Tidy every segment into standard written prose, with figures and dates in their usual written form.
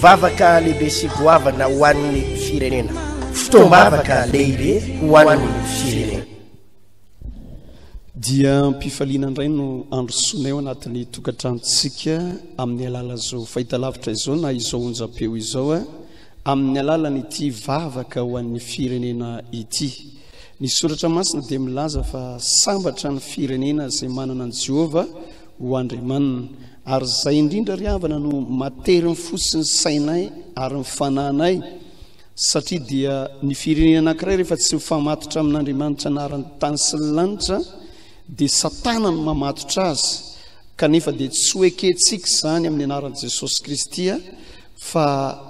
Vavaka lehibe sy goavana ho an'ny firenena. Fotoam-bavaka lehibe ho an'ny firenena. Dia am-pifaliana indray no androsoanay ao anatin'ny tokantranontsika amin'ny alalan'izao fahitalavitra izao na izao onjam-peo izao amin'ny alalan'ity vavaka ho an'ny firenena ity. Ny soratra masina dia milaza fa sambatra ny firenena izay manana an'i Jehovah ho Andriamaniny. Ary izay indrindra ry havana no matery ny fo sy ny sainay ary ny fanahinay satria dia ny firenena anankiray rehefa tsy mifamatotra amin'Andriamanitra anaran'ny tany sy ny lanitra dia satana no mamatotra azy kanefa dia tsy ho ekentsika izany amin'ny anaran'i Jesosy Kristy fa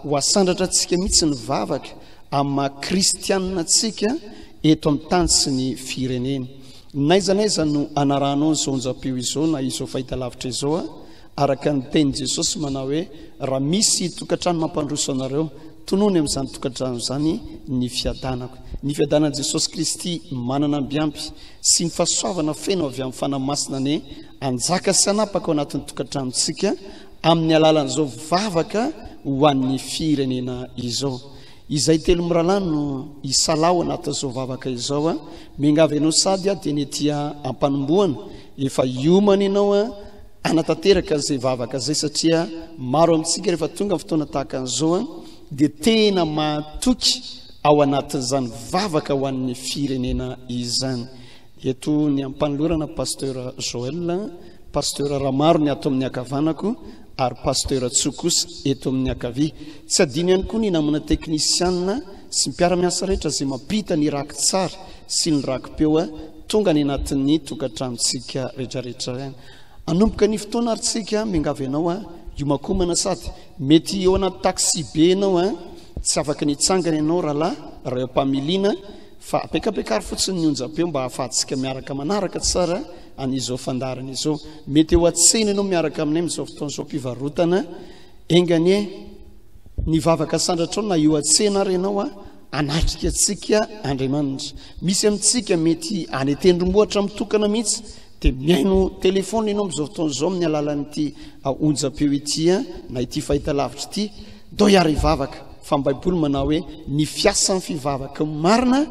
ho asandratra antsika mihitsy ny vavaka amin'ny maha kristianina antsika eto amin'ny tany sy ny firenena. N'aiza n'aiza no anarahanao an'izao onjam-peo izao na izao fahitalavitra izao, araka ny tenin'i Jesosy manao hoe, Raha misy tokantrano mampandroso anareo, tonony amin'izany tokantrano izany ny fiadanako. Ny fiadanan'i Jesosy Kristy manana ambiampy sy ny fahasoavana feno avy amin'ny Fanahy Masina anie hanjaka sy hanapaka ao anatin'ny tokantranontsika amin'ny alalan'izao vavaka ho an'ny firenena izao. Izay telomiralahy no hisalaho anatin'izao vavaka izao a. Miangavy anao sady aho dia ny ety ampanombohana efa hiomana ianao a hanatanteraka an'izay vavaka izay satria maro amintsika rehefa tonga ny fotoana tahaka an'izao a dia tena mahatoky ao anatin'izany vavaka ho an'ny firenena izany. Eto ny ampanolorana Pasteur Joël, Pasteur Ramaro ny ato amin'ny ankavanako ary Pasteur Tsoa kosa eto amin'ny ankavia. Tsy adino ihany koa ny namana teknisianina sy mpiara-miasa rehetra izay mampita ny raki-tsary sy ny raki-peo tonga any anatin'ny tokantranontsika rehetrarehetra. Hanomboka ny fotoana ary tsika, miangavy anao hiomakomana sady mety eo anaty taxi be ianao, tsy afaka ny hitsangana ianao rahalahy raha eo am-pamiliana, Fa apekapekaro fotsiny ny onjam-peo mba hahafahantsika miaraka manaraka tsara an'izao fandaharana izao. Mety eo an-tsena ianao miaraka aminay amin'izao fotoana izao mpivarotana. Enga anie ny vavaka sandratrao na eo an-tsena ary ianao a, hanatrika antsika Andriamanitra. Misy amintsika mety any an-tendrombohitra mitokana mihitsy dia mihaino telefaonina ianao amin'izao fotoana izao amin'ny alalan'ity onjam-peo ity na ity fahitalavitra ity. Ndao hiara hivavaka fa ny baiboly manao hoe ny fiasan'ny fivavaka marina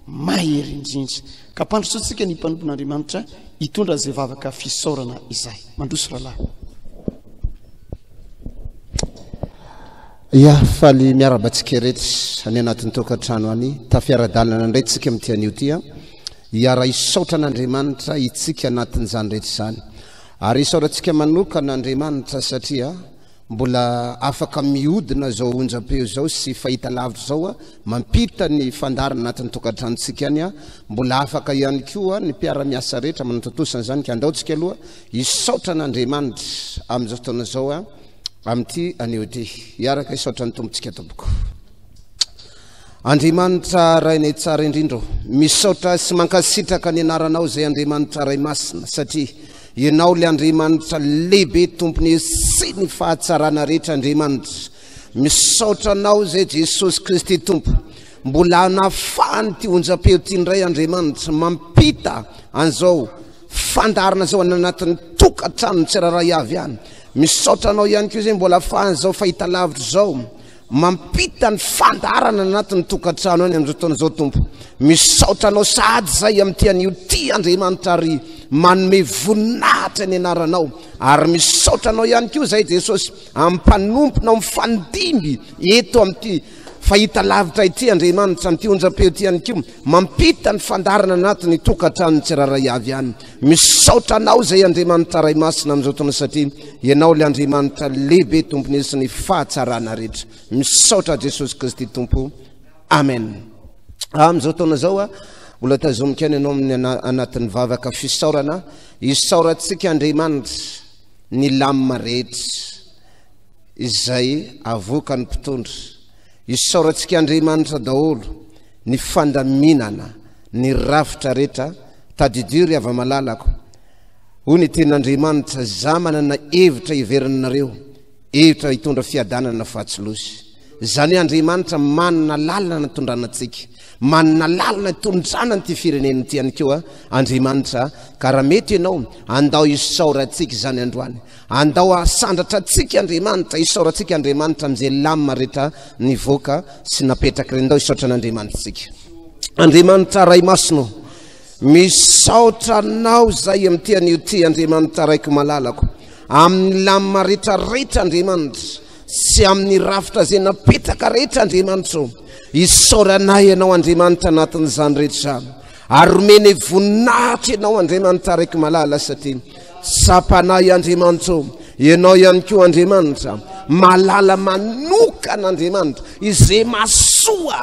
mahery indrindra. Ka ampandrosoantsika ny mpanompon'Andriamanitra hitondra izay vavaka fisaorana izay. Mandroso rahalahy. Ya, faly miarahaba antsika rehetra any anatin'ny tokantrano any. Tafiara-dalana indray tsika amin'ity anio ity. Hiara hisaotra an'Andriamanitra itsika anatin'izany rehetra izany. Ary isaorantsika manokana Andriamanitra satria Mbola afaka mihodina izao onjam-peo izao sy fahita lavitra izao mampita ny fandaharana anatin'ny tokantranontsika any. Mbola afaka ihany koa ny mpiara-miasa rehetra manatontosa an'izany ka andao tsika aloha hisaotra an'Andriamanitra amin'izao fotoana izao amin'ity anio ity. Hiaraka hisaotra ny Tompontsika tompoko. Andriamanitra Rainay tsara indrindra o, misaotra sy mankasitraka ny anaranao izay Andriamanitra Ray Masina satria Ianao ilay Andriamanitra lehibe Tompon'ny sy ny fahatsarana rehetra Andriamanitra. Misaotra anao izay Jesosy Kristy Tompo. Mbola anafahany ity onjam-peo ity indray Andriamanitra mampita an'izao fandaharana izao any anatin'ny tokantrano tsirairay avy any. Misaotra anao ihany koa izay mbola afahan'izao fahitalavitra izao Mampita ny fandaharana anatin'ny tokantrano any amin'izao taona izao Tompo. Misaotra anao sahady izay amin'ity anio ity Andriamanitra ary manome voninahitra ny anaranao. Ary misaotra anao ihany koa izay Jesosy amin'ny mpanomponao mifandimby eto amin'ity fahita lavitra ity Andriamanitra amin'ity onjam-peo ity ihany koa mampita ny fandaharana anatin'ny tokantrano tsirairay avy any. Misaotra anao izay Andriamanitra Ray Masina amin'izao taona satria Ianao ilay Andriamanitra lehibe Tompon'ny sy ny fahatsarana rehetra. Misaotra Jesosy Kristy Tompo. Amen. Amin'izao taona izao a mbola tazomiko ihany ianao amin'ny anatin'ny vavaka fisaorana. Isaorantsika Andriamanitra ny lamina rehetra izay avoakan'ny mpitondra. Isaorantsika Andriamanitra daholo ny fandaminana ny rafitra rehetra Tadidio ry hava-malalako, hoy ny tenin'Andriamanitra, za manana hevitra heverinareo, hevitra hitondra fiadanana fa tsy loza. Izany hoe Andriamanitra manana lalana hitondrana antsika, manana lalana hitondrana an'ity firenena ity ihany koa Andriamanitra, ka raha mety ianao, andao hisaorantsika izany androany. Andao hasandratra antsika Andriamanitra, hisaorantsika Andriamanitra amin'izay lamina rehetra nivoaka sy napetraka ireny. Andao hisaotra an'Andriamanitra isika. Andriamanitra Ray Masina ô, misaotra Anao izay amin'ity anio ity Andriamanitra Raiko malalako, amin'ny lamina rehetra rehetra Andriamanitra, sy amin'ny rafitra izay napetraka rehetra Andriamanitra ô. Isaoranay Ianao Andriamanitra anatin'izany rehetra izany. Ary omene voninahitra Ianao Andriamanitra Raiko malala satria tsapanay Andriamanitra ô, Ianao ihany koa Andriamanitra malala manokana Andriamanitra izay mahasoa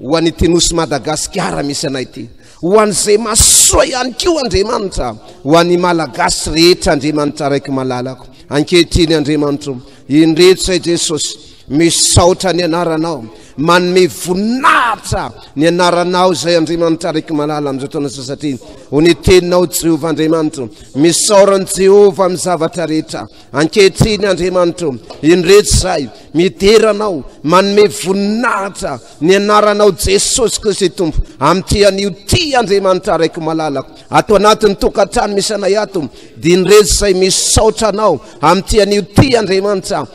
ho an'ity nosy Madagasikara misy anay ity, ho an'izay mahasoa ihany koa Andriamanitra ho an'ny Malagasy rehetra Andriamanitra Raiko malalako. Ankehitriny Andriamanitra ô, indreto izay Jesosy, misaotra ny anaranao, manome voninahitra ny anaranao izay Andriamanitra Raiko malala amin'izao taona izao satria ho ny teninao Jehovah Andriamanitra. Misaora an'i Jehovah amin'ny zavatra rehetra. Ankehitriny Andriamanitra, indreto izay midera anao, manome voninahitra ny anaranao Jesosy Kristy Tompo amin'ity anio ity Andriamanitra Raiko malalako. Ato anatin'ny tokantrano misy anay ato dia indreto izay misaotra anao amin'ity anio ity Andriamanitra.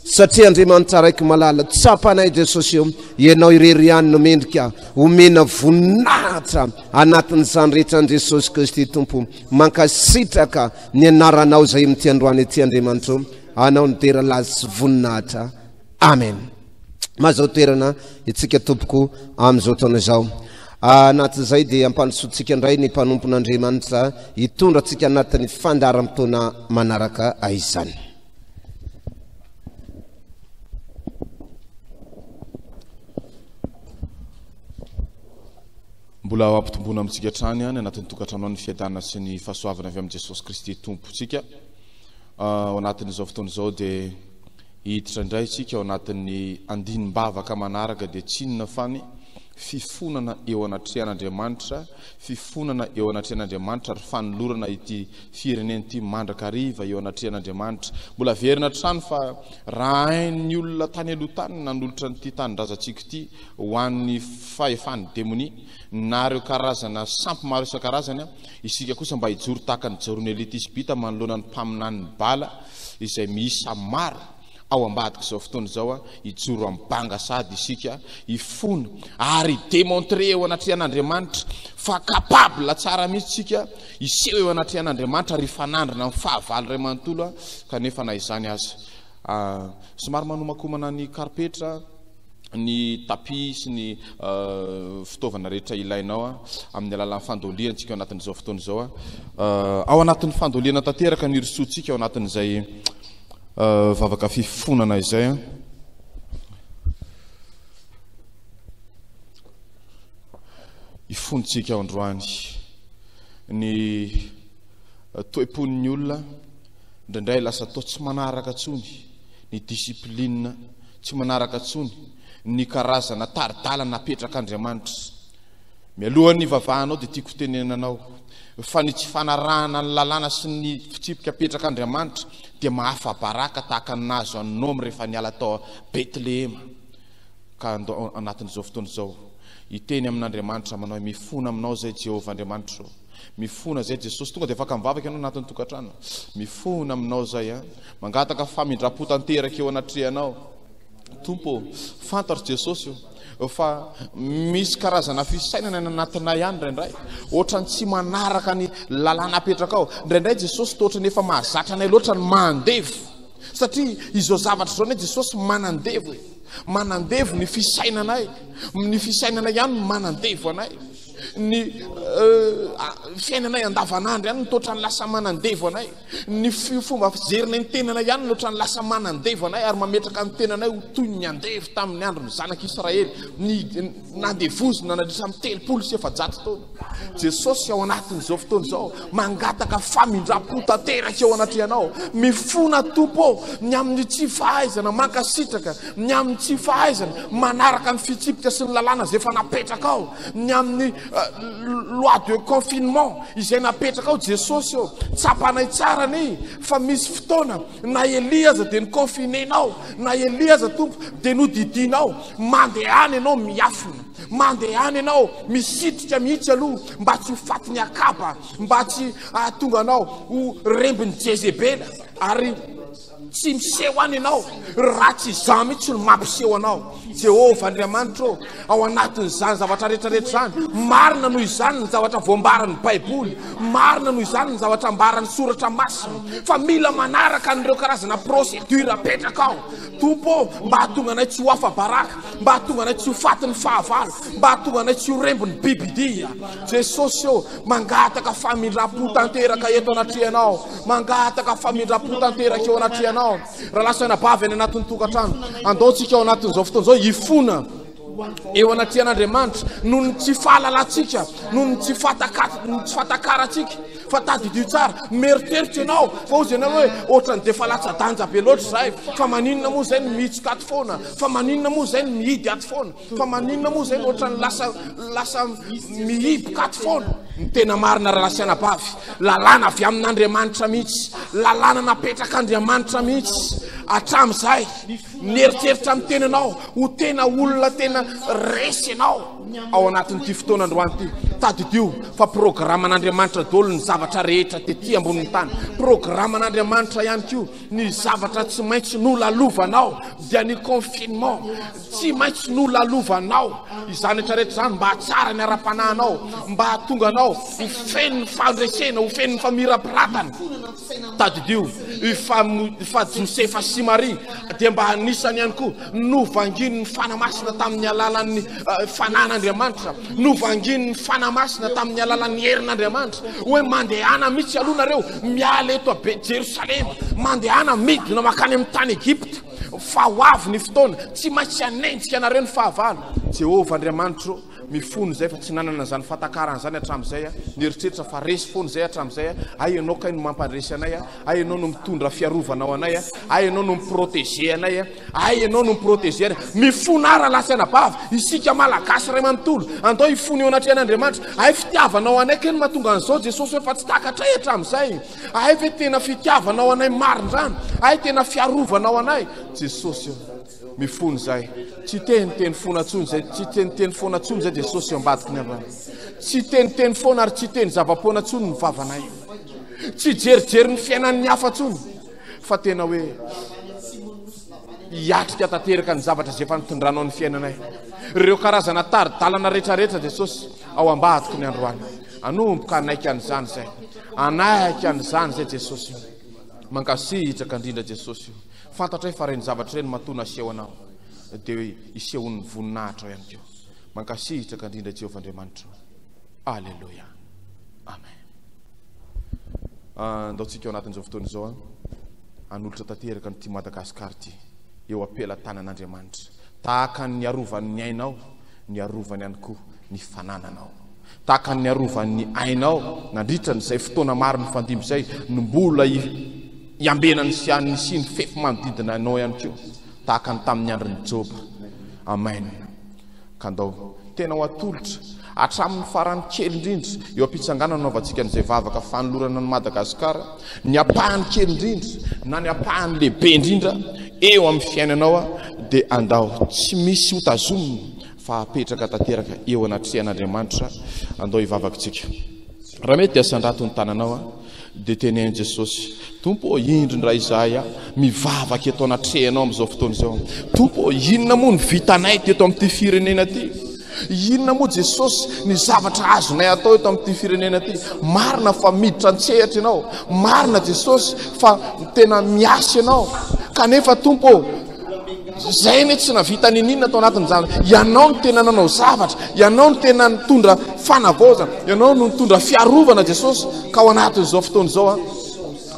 Satria Andriamanitra Raiko malala, tsapanay Jesosy eo, Ianao irery ihany no mendrika omena voninahitra anatin'izany rehetra an'i Jesosy Kristy Tompo. Mankasitraka ny anaranao izay amin'ity androany ity Andriamanitra o, anao ny dera laza sy voninahitra. Amen. Mazao toerana itsika tompoko amin'izao taona izao. Anatin'izay dia ampandrosoantsika indray ny mpanompon'Andriamanitra hitondra antsika anatin'ny fandaharam-potoana manaraka izany. Mbola ho ampitomboina amintsika hatrany any anatin'ny tokantrano any ny fiadanana sy ny fahasoavana avy amin'i Jesosy Kristy Tompontsika. Ao anatin'izao fotoana izao dia hiditra indray isika ao anatin'ny andinim-bavaka manaraka dia tsy inona fa ny fifonana eo anatrehan'Andriamanitra, fifonana eo anatrehan'Andriamanitra ary fanolorana ity firenena ity mandrakariva eo anatrehan'Andriamanitra. Mbola averina hatrany fa raha hain'ny olona tany aloha tany ny nanolotra an'ity tanindrazantsika ity ho an'ny fahefan'ny demonia na ireo karazana sampy maro isan-karazany, isika kosa mba hijoro tahaka ny nijoroan'i Elia Tisbita manoloana ny mpaminanin'i Bala izay miisa maro ao ambadik'izao fotoana izao, hijoro amin'ny banga sahady isika, hifona ary hi-demontrer eo anatrehan'Andriamanitra fa capable tsara mihitsy isika hiseho eo anatrehan'Andriamanitra ary hifanandrina amin'ny fahavalo iray manontolo, kanefa na izany aza somary manomakomana ny karipetra, ny tapis sy ny fitaovana rehetra ilainao amin'ny alalan'ny fandoliantsika ao anatin'izao fotoana izao. Ao anatin'ny fandoliana tanteraka ny hirosoantsika ao anatin'izay vavaka fifonana izay. Ifontsika androany ny toe-pon'ny olona indraindray lasa toa tsy manaraka intsony ny discipline, tsy manaraka intsony ny karazana tari-dalana apetrak'Andriamanitra. Mialohan'ny hivavahanao dia tiako hotenenana anao fa ny tsy fanarahana ny lalàna sy ny fitsipika apetrak'Andriamanitra dia mahafa-baraka tahaka ny nahazo an'i Naomy rehefa niala tao Betlehema. Ka andao anatin'izao fotoana izao hiteny amin'Andriamanitra manao hoe mifona aminao izay Jehovah Andriamanitro. Mifona izay Jesosy. Tonga dia afaka mivavaka ianao anatin'ny tokantrano. Mifona aminao izay an. Mangataka famindram-po tanteraka eo anatrehanao. Tompo ô, fantatro Jesosy ô, fa misy karazana fisainana any anatinay any indraindray, ohatran'ny tsy manaraka ny lalàna apetrakao. Indraindray Jesosy toa ohatran'ny efa mahazatra anay loatra ny mahandevo. Satria izao zavatra izao anie Jesosy manandevo e. Manandevo ny fisainanay. Ny fisainanay ihany no manandevo anay. Ny fiainanay andavanandro ihany no toa ohatran'ny lasa manandevo anay. Ny fomba fijerinay ny tenanay ihany no ohatran'ny lasa manandevo anay ary mametraka ny tenanay ho toy ny andevo tamin'ny andron'ny zanak'Israely, ny nandevozina nandritra ny 430 taona. Jesosy ao anatin'izao fotoana izao mangataka famindram-po tanteraka eo anatrehanao. Mifona Tompo ô, ny amin'ny tsy fahaizana mankasitraka, ny amin'ny tsy fahaizana manaraka ny fitsipika sy ny lalàna izay efa napetrakao, ny amin'ny eh, loi de confinement izay napetrakao Jesosy ô. Tsapanay tsara anie fa misy fotoana na Elia aza dia ni-confiner-nao, na Elia aza Tompo dia nodidianao, mandehana ianao miafina, mandehana ianao misitrika mihitsy aloha mba tsy ho fatin'i Akaba, mba tsy hahatonga anao ho rembin'i Jezebela ary Tsy miseho any ianao raha tsy izaho mihitsy no mampiseho anao. Jehovah Andriamanitra ô, ao anatin'izany zavatra rehetrarehetra izany, marina noho izany ny zavatra voambaran'ny Baiboly, marina noho izany ny zavatra ambaran'ny Soratra Masina, fa mila manaraka an'ireo karazana procédure apetraka ao. Tompo ô, mba hahatonga anay tsy ho afa-baraka, mba hahatonga anay tsy ho fatin'ny fahavalo, mba hahatonga anay tsy ho rembin'ny bibidia. Jesosy ô, mangataka famindram-po tanteraka eto anatrehanao. Mangataka famindram-po tanteraka eo anatrehanao. Rahalahy sy anabavy any anatin'ny tokantrano, andao tsika ao anatin'izao fotoana izao hifona eo anatrehan'Andriamanitra noho ny tsy fahalalantsika, noho ny tsy fahatakarantsika. Fa tadidio tsara, mieritreritra ianao fa hozy ianao hoe ohatran'ny dia efa latsa-danja be loatra izahay, fa maninona moa izay no mihitsoka ato foana, fa maninona moa izay no mihidy ato foana. Fa maninona moa zay no ohatran'ny lasa lasa mihiboka ato foana? Ny tena marina rahalahy sy anabavy, lalàna avy amin'Andriamanitra mihitsy, lalàna napetrak'Andriamanitra mihitsy hatramin'izay. Mieritreritra ny tenanao ho tena olona tena resy ianao ao anatin'ity fotoana androany ity. Tadidio fa programan'Andriamanitra daholo ny zavatra rehetra tety ambonin'ny tany. Programan'Andriamanitra ihany koa ny zavatra tsy maintsy nolalovanao dia ny confinement. Tsy maintsy nolalovanao izany rehetra rehetra izany mba hahatsara ny ara-panahinao, mba hahatonga anao ho feno ny fandresena, ho feno ny famirapiratana. Tadidio fa fa Josefa sy Maria dia mba anisany ihany koa novangian'ny Fanahy Masina tamin'ny alalan'ny eh, fanahin'Andriamanitra, novangian'ny Fanahy Masina tamin'ny alalan'ny herin'Andriamanitra hoe mandehana mihitsy aloha nareo miala eto a Jerosalema, mandehana midina mankany amin'ny tany Egypta. Fa ho avy ny fotoana, tsy maintsy hanenjika anareo ny fahavalo. Jehovah Andriamanitro, mifono izay fa tsy nanana an'izany fahatakarana izany hatramin'izay aho, nieritreritra fa resy foana izay hatramin'izay aho, hay Ianao kay no mampandresy anay, hay Ianao no mitondra fiarovana ho anay, hay Ianao no mi-protéger anay, hay Ianao no mi-protéger anay. Mifona aho rahalahy sy anabavy, isika Malagasy iray manontolo, andao hifona eo anatrehan'Andriamanitra. Hay fitiavanao anay kay no mahatonga an'izao Jesosy hoe fa tsy takatray hatramin'izay. Hay ve tena fitiavanao anay marindrano? Hay tena fiarovanao anay? Jesosy o, mifona izay. Tsy teniteny foana tsony izay, tsy teniteny foana tsony izay Jesosy eo ambadiky ny androany. Tsy teniteny foana ary tsy teny zava-poana tsony ny vavanay. Tsy jerijery ny fiainan'ny hafa tsony fa tena hoe hiatrika tanteraka ny zavatra izay efa nitondranao ny fiainanay. Ireo karazana tari-dalana rehetrarehetra Jesosy ao ambadiky ny androany. Anomboka hanaiky an'izany izay. Hanaiky an'izany izay Jesosy o. Mankasitraka indrindra Jesosy o. Fantatray fa ireny zavatra ireny matoa naseho Anao dia hisehoan'ny voninahitrao ihany koa. Mankasitraka indrindra Jehovah Andriamanitra o. Aleloia. Amen. Andao tsika ao anatin'izao fotoana izao hanolotra tanteraka an'ity Madagasikara ity eo am-pelatanan'Andriamanitra. Tahaka ny niarovany ny ainao, niarovany ihany koa ny fanananao. Tahaka ny niarovany ny ainao nandritra an'izay fotoana maro nifandimby izay no mbola iambenany sy anisiany fefy manodidina anao ihany koa, tahaka ny tamin'ny andron'i Joba. Amen. Ka ndao tena ho atolotra hatramin'ny farany kely indrindra eo am-pitsanganana anaovantsika an'izay vavaka fanolorana an'i Madagasikara, ny ampahany kely indrindra na ny ampahany lehibe indrindra eo amin'ny fiainanao dia andao tsy misy hotazomina fa apetraka tanteraka eo anatrehan'Andriamanitra. Andao hivavaka tsika. Raha mety dia asandrato ny tananao dia teneno Jesosy, Tompo ô, indro indray izahay mivavaka eto anatrehanao amin'izao fotoana izao. Tompo ô, inona moa ny vitanay teto amin'ity firenena ity? Inona moa Jesosy ny zavatra azonay atao eto amin'ity firenena ity? Marina fa miditra an-tsehatra ianao. Marina Jesosy fa tena miasa ianao. Kanefa Tompo ô, Zay anie tsy navita niniana tao anatin'izany. Ianao no tena nanao zavatra, ianao no tena nitondra fanavaozana, ianao no nitondra fiarovana Jesosy. Ka ao anatin'izao fotoana izao a,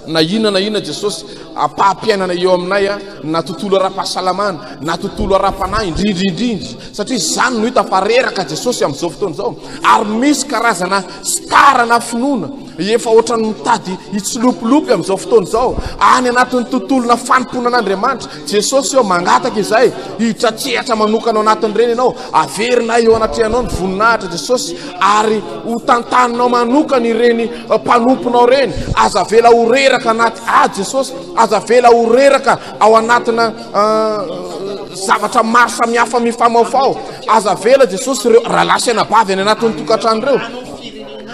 na inona na inona Jesosy ampaham-piainana eo aminay a, na tontolo ara-pahasalamana, na tontolo ara-panahy indrindra indrindra, satria izany no hita fa reraka Jesosy amin'izao fotoana izao. Ary misy karazana star na finoana. Efa ohatran'ny mitady hitsilopilopy amin'izao fotoana izao, any anatin'ny tontolona fanompoana an'Andriamanitra. Jesosy ô, mangataka izay hiditra an-tsehatra manokana ao anatin'ireny Ianao. Averinay eo anatrehanao ny voninahitra, Jesosy, ary ho tantaninao manokana ireny mpanomponao ireny. Aza avela ho reraka anaty ady, Jesosy. Aza avela ho reraka ao anatina zavatra maro samihafa mifamaofao. Aza avela, Jesosy, ireo rahalahy sy anabavy any anatin'ny tokantrano ireo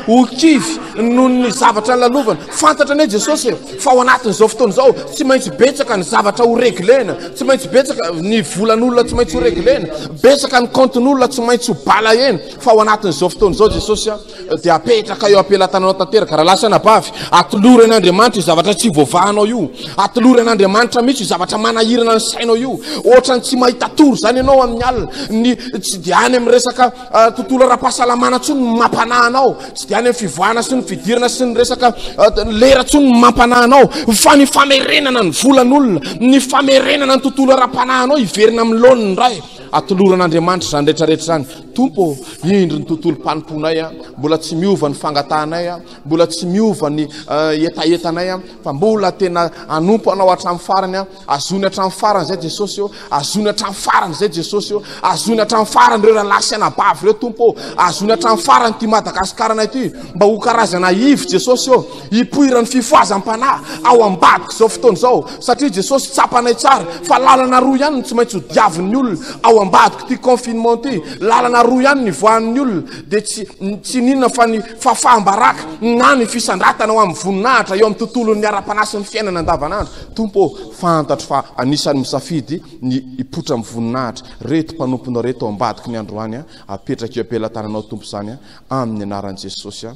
ho kivy noho ny zavatra lalovana. Fantatra anie Jesosy e, fa ao anatin'izao fotoana izao tsy maintsy betsaka ny zavatra ho reglena, tsy maintsy betsaka ny volan'olona tsy maintsy ho reglena, betsaka ny kaontin'olona tsy maintsy ho balayena, fa ao anatin'izao fotoana izao Jesosy a, dia apetraka eo am-pelatananao tanteraka. Rahalahy sy anabavy, atolory an'Andriamanitra io zavatra tsy voavahanao io. Atolory an'Andriamanitra mihitsy io zavatra manahirana ny sainao io. Ohatran'ny tsy mahita tory izany ianao amin'ny alina. Ny tsy dia any amin'ny resaka ah, tontolo ara-pahasalamana intsony no mampanahy anao. Tsy dia any amin'ny fivoahana sy ny fidirana sy ny resaka ah, lera intsony no mampanahy anao. Fa ny famerenana ny volan'olona, ny famerenana ny tontolo ara-panahinao hiverina amin'ny laoniny indray. Atoloran'Andriamanitra izany rehetra rehetra izany. Tompo ô, indro ny tontolom-panompoanay, mbola tsy miova ny fangatahanay, mbola tsy miova ny hetahetanay, fa mbola tena hanompo Anao hatramin'ny farany, azony hatramin'ny farany izay Jesosy ô, azony hatramin'ny farany izay Jesosy ô, azony hatramin'ny farany ireo rahalahy sy anabavy ireo Tompo ô, azony hatramin'ny farany ity Madagasikaranay ity, mba ho karazana ivo Jesosy ô, hipoiran'ny fifohazam-panahy ao ambadik'izao fotoana izao, satria Jesosy tsapanay tsara fa lalana roa ihany no tsy maintsy ho diavin'ny olona ao ambadik'ity confinement ity, lalana roa ihany no hivoahan'ny olona, dia tsy tsy n'inona fa ny fahafaham-baraka na ny fisandratana ho amin'ny voninahitra eo amin'ny tontolon'ny ara-panahy sy ny fiainana andavanandro. Tompo ô, fantatro fa anisan'ny misafidy ny hipoitra amin'ny voninahitra reto mpanomponao reto ao ambadiky ny androany, apetraka eo am-pelatananao Tompo izany, amin'ny anaran'i Jesosy.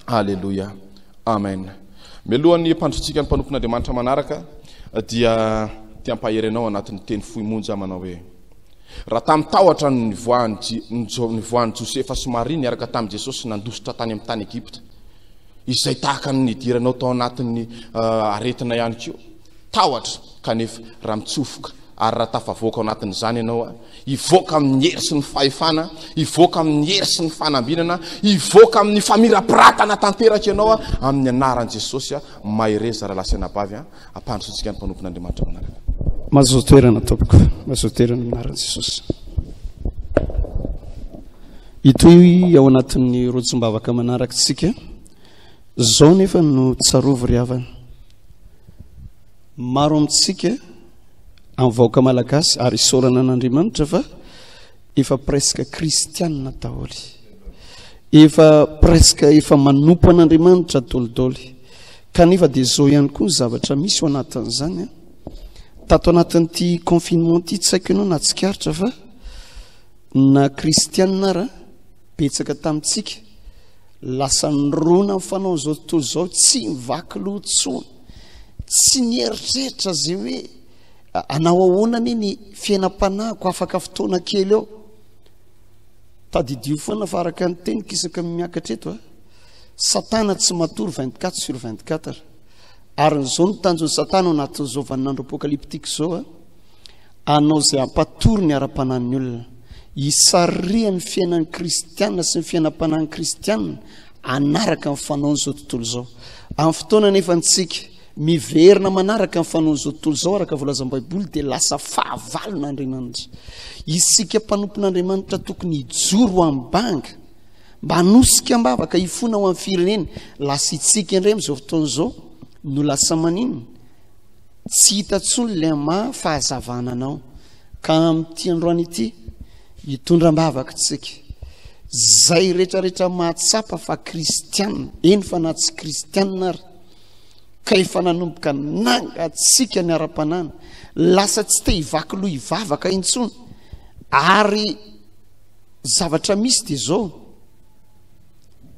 Aleloia. Amen. Mialohan'ny hampandrotsika ny mpanompon'Andriamanitra manaraka dia te hampahery anao anatin'ny teny fohy monja manao hoe Raha tamin'ny tahotra no nivoahan'i nivoahan'i Josefa sy Maria niaraka tamin'i Jesosy nandositra tany amin'ny tany Egypta, izay tahaka ny nidiranao tao anatin'ny aretina ihany koa, tahotra, kanefa raha mitsofoka ary raha tafavoaka ao anatin'izany ianao, hivoaka amin'ny hery sy ny fahefana, hivoaka amin'ny hery sy ny fanambinana, hivoaka amin'ny famirapiratana tanteraka ianao amin'ny anaran'i Jesosy. Mahereza rahalahy sy anabavy, ampandrosoantsika ny mpanompon'Andriamanitra manaraka. Mazoa toerana tompoko, mazoa toerana amin'ny anaran'i Jesosy. Hitohy ao anatin'ny rojom-bavaka manaraka isika. Zao nefa no tsarovy ry havana. Maro amintsika amin'ny vahoaka malagasy ary isaorana an'Andriamanitra fa efa presque kristianina daholo. Efa presque efa manompo an'Andriamanitra dolidoly. Kanefa dia izao ihany koa ny zavatra misy ao anatin'izany. Tato anatin'ity confinement ity tsy haiko ianao na tsikaritra fa na kristianina ara betsaka tamintsika lasa nirona amin'ny fanaon'izao tontolo izao tsy mivaky loha intsony. Tsy nieritreritra izay hoe hanao ahoana anie ny fiainam-panahiko afaka fotoana kely eo. Tadidio foana fa araka ny teniko isaka ny miakatra eto a, Satana tsy matory 24 sur 24. Ary ny izao no tanjon'i Satana ao anatin'izao vaninandro apokalyptique izao a, hanao izay hampatory ny ara-panahin'ny olona. Hisarihan'ny fiainan'ny kristiana sy ny fiainam-panahin'ny kristiana hanaraka ny fanaon'izao tontolo izao. Amin'ny fotoana anefa antsika miverina manaraka ny fanaon'izao tontolo izao araka voalazan'ny Baiboly dia lasa fahavalon'Andriamanitra. Isika mpanompon'Andriamanitra tokony hijoro amin'ny banga mba hanosika am-bavaka hifona ho amin'ny firenena. Lasa itsika indray amin'izao fotoana izao no lasa maninona? Tsy hita intsony ilay maha fahazavana anao. Ka amin'ity androany ity, hitondra am-bavaka tsika. Zay rehetrarehetra mahatsapa fa kristiana, eny fa na tsy kristiana ary, ka efa nanomboka nangatsiaka ny ara-panana, lasa tsy te hivaky loha hivavaka intsony, ary zavatra misy dia izao,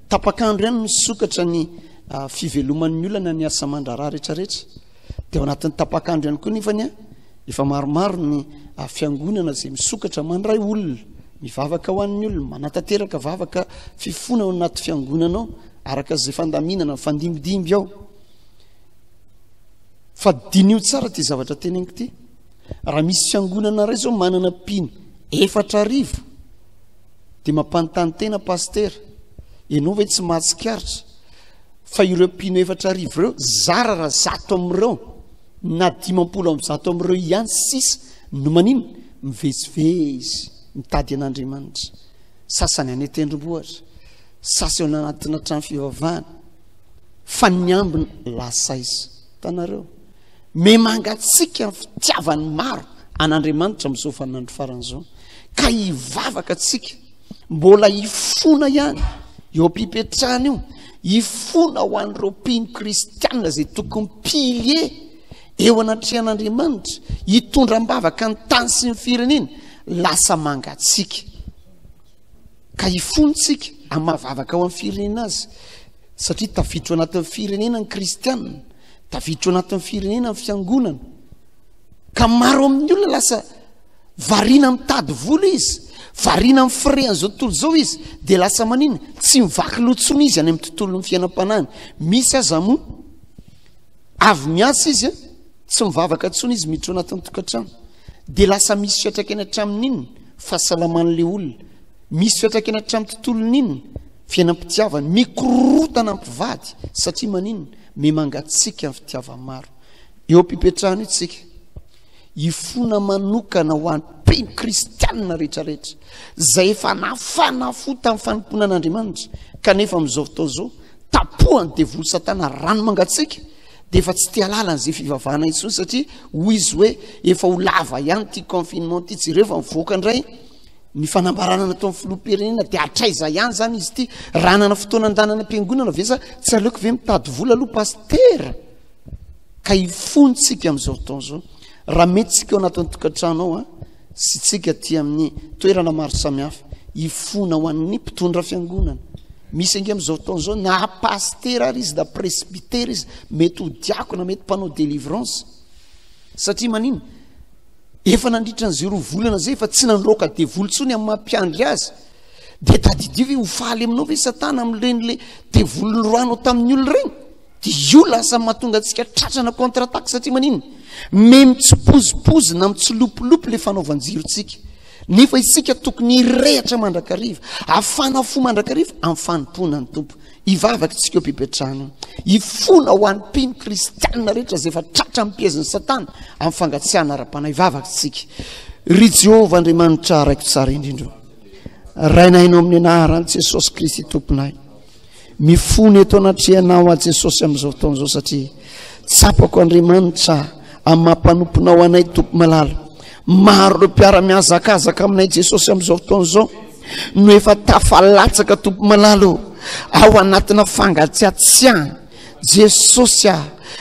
tapak'andro ihany misokatra ny ah, fiveloman'ny olona na ny asa aman-draharaha rehetrarehetra. Dia ao anatin'ny tapak'andro ihany koa nefany a, efa maromaro ny ah, fiangonana izay misokatra mandray olona, mivavaka ho an'ny olona, manatanteraka vavaka fifona ao anaty fiangonana ao, araka izay fandaminana mifandimbidimby ao. Fa diniho tsara ity zavatra teneniko ity. Raha misy fiangonana iray izao manana mpino 4000, dia mampanontany tena pasitera, ianao ve tsy mahatsikaritra? Fa ireo mpino 4000 ireo, zara raha 100 amin'ireo na 150 amin'ireo ihany sisa no maninona? Mivezivezy, mitady an'Andriamanitra. Sasany any an-tendrombohitra, sasany ao anatina trano fivavahana, fa ny ambiny lasa aiza? Hitanareo? Miha mangatsiaka ny fitiavan'ny maro an'Andriamanitra amin'izao vaninandro farany izao, ka hivavaka tsika, mbola hifona ihany eo am-pipetrahana io, hifona ho an'ireo mpino kristianina izay tokony pilier eo anatrehan'Andriamanitra, hitondra am-bavaka ny tany sy ny firenena, lasa mangatsiaka. Ka hifona tsika amin'ny maha-vavaka ho an'ny firenena azy, satria tafiditra ao anatin'ny firenena ny kristianina, tafiditra ao anatin'ny firenena ny fiangonana. Ka maro amin'ny olona lasa variana mitady vola izy, variana amin'ny firehan'izao tontolo izao izy, dia lasa manina? Tsy mivaky loha intsony izy any amin'ny tontolon'ny fiainam-panahiny. Misy aza moa avy miasa izy, tsy mivavaka intsony izy, miditra ao anatin'ny tokantrano. Dia lasa misy fiantraikany hatramin'ny inona? Fahasalaman'ilay olona. Misy fiantraikany hatramin'ny tontolon'ny inona? Fiainam-pitiavana. Mikorotana mpivady satria maninona? Miha-mangatsiaka ny fitiavan'ny maro. Eo am-pipetrahana io tsika, hifona manokana ho an'ny mpino kristianina rehetrarehetra izay efa nafana fo tamin'ny fanompoana an'Andriamanitra, kanefa amin'izao fotoana izao tapohan'ny devoly Satana rano mangatsiaka, dia efa tsy te halala an'izay fivavahana intsony satria hoy izy hoe efa ho lava ihany ity confinement ity, jereo fa mivoaka indray ny fanambarana nataon'ny filoham-pirenena, dia hatraiza ihany izany izy ity? Raha hanana fotoana andanana am-piangonana ve sa tsy aleoko ve mitady vola aloha pasitera? Ka hifony tsika amin'izao fotoana izao. Raha mety tsika ao anatin'ny tokantrano ao an, sy tsika aty amin'ny toerana maro samihafa, hifona ho an'ny mpitondra fiangonana. Misy ange amin'izao fotoana izao na pasitera ary izy na presbytera izy, mety ho diakona, mety mpanao délivrance. Satria manino? Efa nandritra ny zero volana zay efa tsy nandroaka devoly intsony amin'ny maha mpiandry azy. Dia tadidio ve ho faly aminao ve Satana amin'ireny le devoly noroahanao tamin'ny olona ireny? Dia io lasa mahatonga antsika tratrana contre attaque satria maninona? Me mitsipozipozy na mitsilopilopy le fanaovan-jirontsika. Nefa isika tokony hirehatra mandrakariva, hafana fo mandrakariva amin'ny fanompoana ny Tompo. Hivavaka isika eo am-pipetrahana eo. Hifona ho an'ny mpino kristianina rehetra izay efa tratra amin'ny piezin'i Satana amin'ny fangatsiahana ara-panahy. Hivavaka isika. Ry Jehovah Andriamanitra Raiko tsara indrindra, Rainay no amin'ny anaran'i Jesosy Kristy Tomponay. Mifona eto anatrehanao aho Jesosy amin'izao fotoana izao satria tsapako Andriamanitra amin'ny maha mpanomponao anay Tompo malala. Maro ireo mpiara-mihazakazaka aminay Jesosy amin'izao fotoana izao no efa tafalatsaka Tompo malala o ao anatina fangatsiatsiahana. Jesosy a,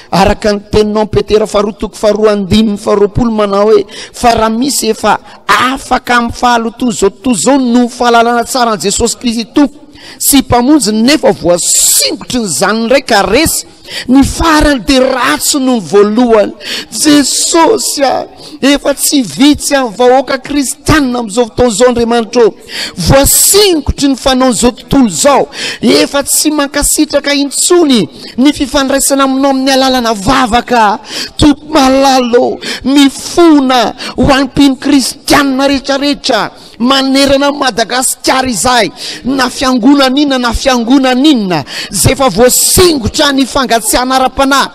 araka ny teninao Petera faharoa toko faharoa andininy faharoapolo manao hoe fa raha misy efa afaka amin'ny fahalotoan'izao tontolo izao noho ny fahalalana tsara an'i Jesosy Kristy Tompo sy Mpamonjy nefa voasingotry ny zaniny indray ka resy, ny farany dia ratsy noho ny voalohany. Jesosy a, efa tsy vitsy amin'ny vahoaka kristianina amin'izao fotoana izao Andriamanitra ô, voasingotry ny fanaon'izao tontolo izao, efa tsy mankasitraka intsony ny fifandraisana aminao amin'ny alalana vavaka. Tompo malala ô, mifona ho an'ny mpino kristianina rehetrarehetra. Manerana an'i Madagasikara izahay, na fiangonana inona na fiangonana inona, izay efa voasingotra ny fangatsiahana ara-panahy,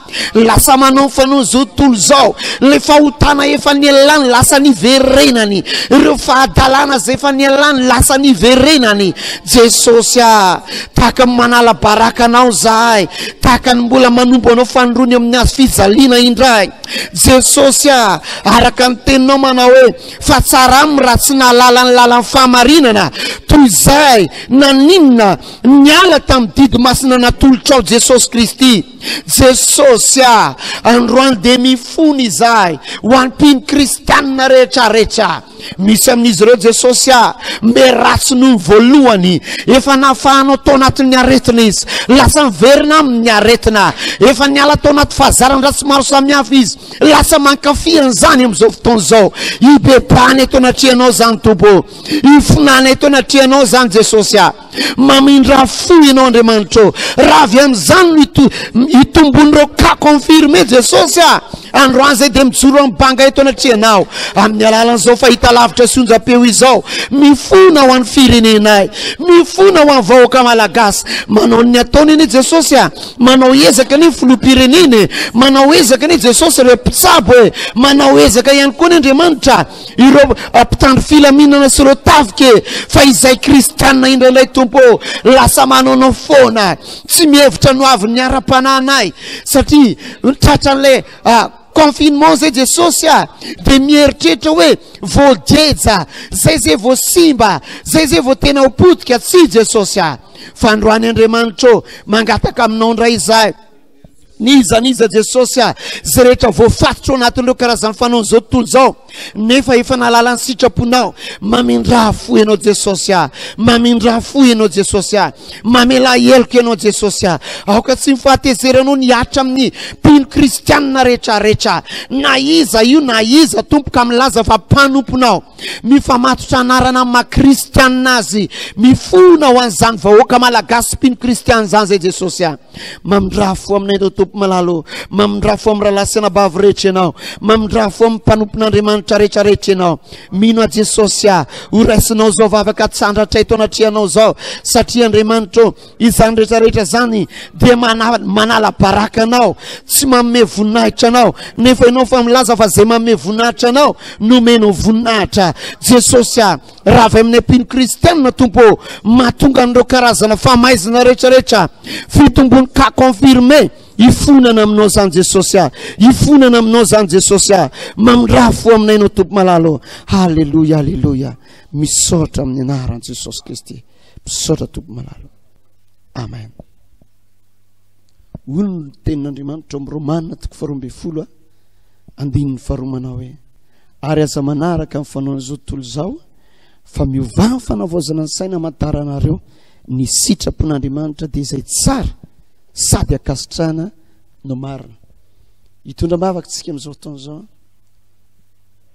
lasa manao ny fanaon'izao tontolo izao, ilay fahotana efa nialany lasa niverenany, ireo fahadalana izay efa nialany lasa niverenany. Jesosy ah, tahaka ny manala baraka anao izahay, tahaka ny mbola manompo anao fanindroany amin'ny hazo fijaliana indray. Jesosy ah, araka ny teninao manao hoe, Fa tsara aminy raha tsy nahalala ny lalan'ny fahamarinana toy izay naninona niala tamin'ny didy masina natolotrao Jesosy Kristy. Jesosy ah, androany dia mifona izahay ho an'ny mpino kristianina rehetra rehetra. Misy amin'izy ireo Jesosy ah, mbe ratsy noho ny voalohany. Efa nafahanao tao anatin'ny aretina izy. Lasa miverina aminy ny aretina. Efa niala tao anaty fahazaran-dratsy maro samihafa izy. Lasa mankafy an'izany amin'izao fotoana izao. Ibebahana eto anatrehanao izany Tompo ô. Ifonana eto anatrehanao izany Jesosy a. Mamindrà fo ianao Andriamanitra ô. Raha avy amin'izany no ito, itombon'ireo cas confirmé Jesosy a. Androany izay dia mijoro amin'ny banga eto anatrehanao amin'ny alalan'izao fahitalavitra sy onjam-peo izao. Mifona ho an'ny firenenay, mifona ho an'ny vahoaka malagasy. Manao ny ataony anie Jesosy a, manao ezaka anie ny filoham-pirenena e, manao ezaka anie Jesosy ireo mpitsabo e, manao ezaka ihany koa anie Andriamanitra ireo mpitandro filaminana sy ireo tafika e, fa izay kristianina indraindray Tompo ô, lasa manaonao foana, tsy mihevitra ny hoavin'ny ara-panahinay satria tratran'ilay confinement zay Jesosy a, dia mieritreritra hoe voageja, zay zay vao simba, zay zay vao tena ho potika, tsia Jesosy a, fa androany Andriamanitra ô, mangataka aminao indray izahay. N'iza n'iza Jesosy a, izay rehetra voafatotra ao anatin'ireo karazan'ny fanaon'izao tontolo izao, nefa efa nahalala ny sitraponao, mamindrà fo ianao Jesosy a, mamindrà fo ianao Jesosy a, mamelà heloka ianao Jesosy a. Aoka tsy ny fahatezeranao ny hihatra amin'ny mpino kristianina rehetra rehetra, na iza io na iza Tompo ka milaza fa mpanomponao, mifamatotra anarana amin'ny maha kristianina azy, mifona ho an'izany vahoaka malagasy mpino kristianina izany izay Jesosy a. Mamindrà fo aminay ireo Tompo malala ô. Mamindrà fo amin'ny rahalahy sy anabavy rehetra Ianao. Mamindrà fo amin'ny mpanompon'Andriamanitra rehetra rehetra Ianao. Mino aho Jesosy ah, ho raisinao izao vavaka tsandratra eto anatrehanao izao, satria Andriamanitra ô, izany rehetra rehetra izany dia manala baraka Anao, tsy manome voninahitra Anao, nefa Ianao fa milaza fa izay manome voninahitra Anao no omenao voninahitra. Jesosy ah, Raha avy amin'ny mpino kristianina, Tompo ô, mahatonga an'ireo karazana famaizana rehetra rehetra, fitombon'ny cas confirmé, hifonana aminao izany Jesosy ah, hifonana aminao izany Jesosy ah, mamindrà fo aminay Ianao Tompo malala ô. Haleloia, haleloia. Misaotra amin'ny anaran'i Jesosy Kristy. Misaotra Tompo malala. Amen. Hoy ny tenin'Andriamanitra ao amin'ny Romana toko faharoa ambin'ny folo andininy faharoa manao hoe ary aza manaraka ny fanaon'izao tontolo izao fa miovà ny fanavaozana ny saina hamantaranareo ny sitrapon'Andriamanitra dia izay tsara sady ankasitrahana no marina. Hitondra am-bavaka tsika amin'izao fotoana izao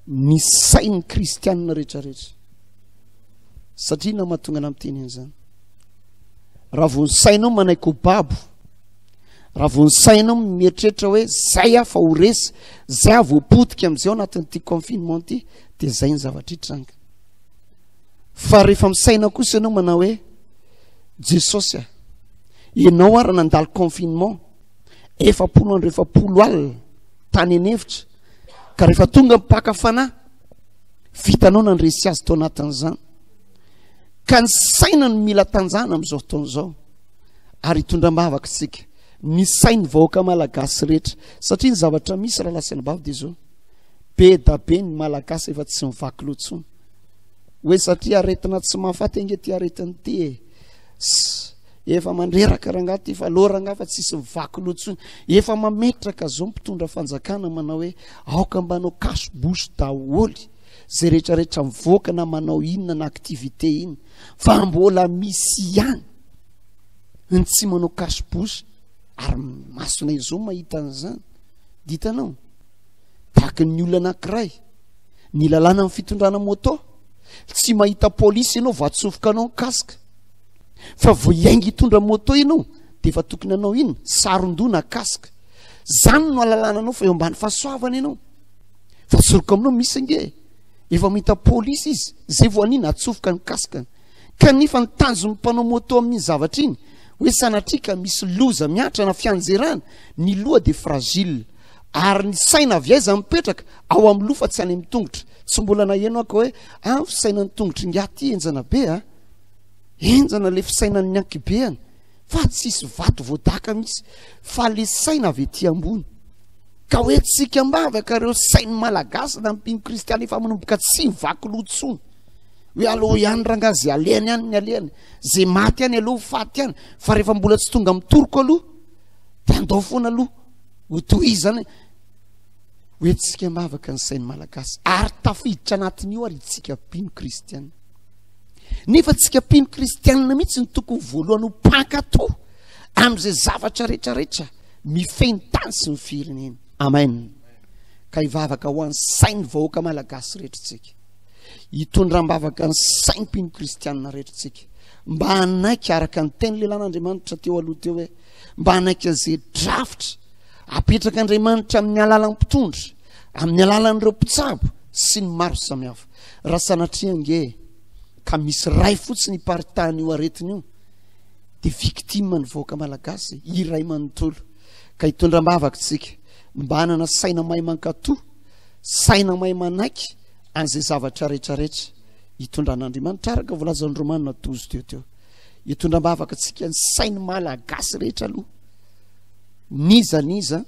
ny sain'ny kristianina rehetrarehetra satria na mahatonga anà miteny an'izany. Raha vao ny sainao manaiky ho babo, raha vao ny sainao mieritreritra hoe zay aho fa ho resy, zay aho vao potika amin'izay ao anatin'ity confinement ity, dia zay ny zavatra hitranga. Fa rehefa misaina kosa ianao manao hoe Jesosy a, ianao ara nandalo confinement 40 andro 40 alina tany an'efitra, ka rehefa tonga mpaka fanahy, vitanao nandresy azy tao anatin'izany. Ka ny saina no mila tanjahana amin'izao fotoana izao ary hitondra am-bavaka isika ny sain'ny vahoaka malagasy rehetra satria ny zavatra misy rahalahy sy anabavy dia izao be da be ny malagasy efa tsy mivaky loha intsony hoe satria aretina tsy mahafaty ange ty aretina ity e efa mandreraka rangaha ty fa loha rangaha fa tsisy mivaky loha intsony efa mametraka zao mpitondra fanjakana manao hoe aoka mba hanao cache bouche daholo Zay rehetra rehetra mivoaka na manao inona na activité inona fa mbola misy ihany ny tsy manao cache bouche ary masonay zao mahita an'izany de hitanao tahaka ny olona anankiray ny lalàna amin'ny fitondrana moto tsy mahita polisy ianao vao atsofoka anao ny casque fa vao hiainga hitondra moto ianao de efa tokony hanao inona saron-doha na casque zany no alalàna anao fa eo ambany fahasoavana ianao Fa soroko aminao misy ange e. Efa mahita polisy izy, zay vao anina atsofoka ny casque-ny. Kanefa ny tanjon'ny mpanao moto amin'iny zavatra iny, hoe sanatria ka misy loza mihatra na fianjerana, ny loha dia fragile. Ary ny saina avy aiza mipetraka? Ao amin'ny loha fa tsy any amin'ny tongotra. Tsy mbola naheno aho ka hoe, ah ny fisainan'ny tongotr'ingahy ity henjana be a. Henjana le fisainan'ny ankibeany. Fa tsisy vato voadaka mihitsy fa le saina avy ety ambony. Ka hoe tsika am-bavaka ireo sain'ny Malagasy na mpino kristiana efa manomboka tsy mivaky loha intsony. Hoe aleo ihany rangaha ze alehany any ny alehany, ze maty any aloha ho faty any, fa rehefa mbola tsy tonga amin'ny toroko aloha de andao foana aloha ho tohizana. Hoe tsika am-bavaka ny sain'ny Malagasy ary tafiditra anatin'io ary itsika mpino kristiana. Nefa tsika mpino kristianina mihitsy ny tokony voalohany ho mpankato amin'izay zavatra rehetrarehetra mifehy ny tany sy ny firenena. Amen. Ka hivavaka ho an'ny sain'ny vahoaka malagasy rehetra tsika. Hitondra am-bavaka ny sain'ny mpino kristianina rehetra tsika. Mba hanaiky araka ny teny lehilahin'Andriamanitra teo aloha teo hoe mba hanaiky an'izay drafitra. Apetrak'Andriamanitra amin'ny alalan'ny mpitondra, amin'ny alalan'ireo mpitsabo sy ny maro samihafa. Raha sanatria ange ka misy ray fotsiny iparitahan'io aretina io dia victime ny vahoaka malagasy iray manontolo. Ka hitondra am-bavaka isika mba hanana saina mahay mankatò, saina mahay manaiky an'izay zavatra rehetrarehetra hitondran'Andriamanitra araka voalazan'ny Romana 12 teo teo. Hitondra am-bavaka antsika ny sain'ny malagasy rehetra aloha. N'iza n'iza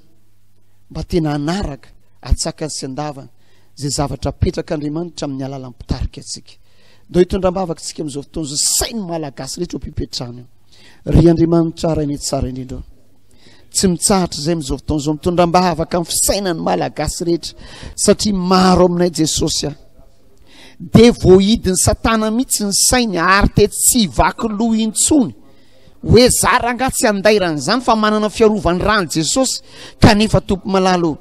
mba tena hanaraka atsakany sy andavany izay zavatra apetrak'Andriamanitra amin'ny alalan'ny mpitarika antsika. Ndao hitondra am-bavaka antsika amin'izao fotoana izao sain'ny malagasy rehetra eo am-pipetrahana eo. Ry Andriamanitra Rainay tsara indrindra ô. Tsy mitsahatra izay amin'izao fotoana izao mitondra am-bavaka amin'ny fisainan'ny malagasy rehetra satria maro aminay Jesosy a. Dia voahidin'i Satana mihitsy ny sainy ary te tsy hivaky loha intsony. Hoe za rangaha tsy andairan'izany fa manana fiarovan'ny ràn'i Jesosy kanefa Tompo malala ô.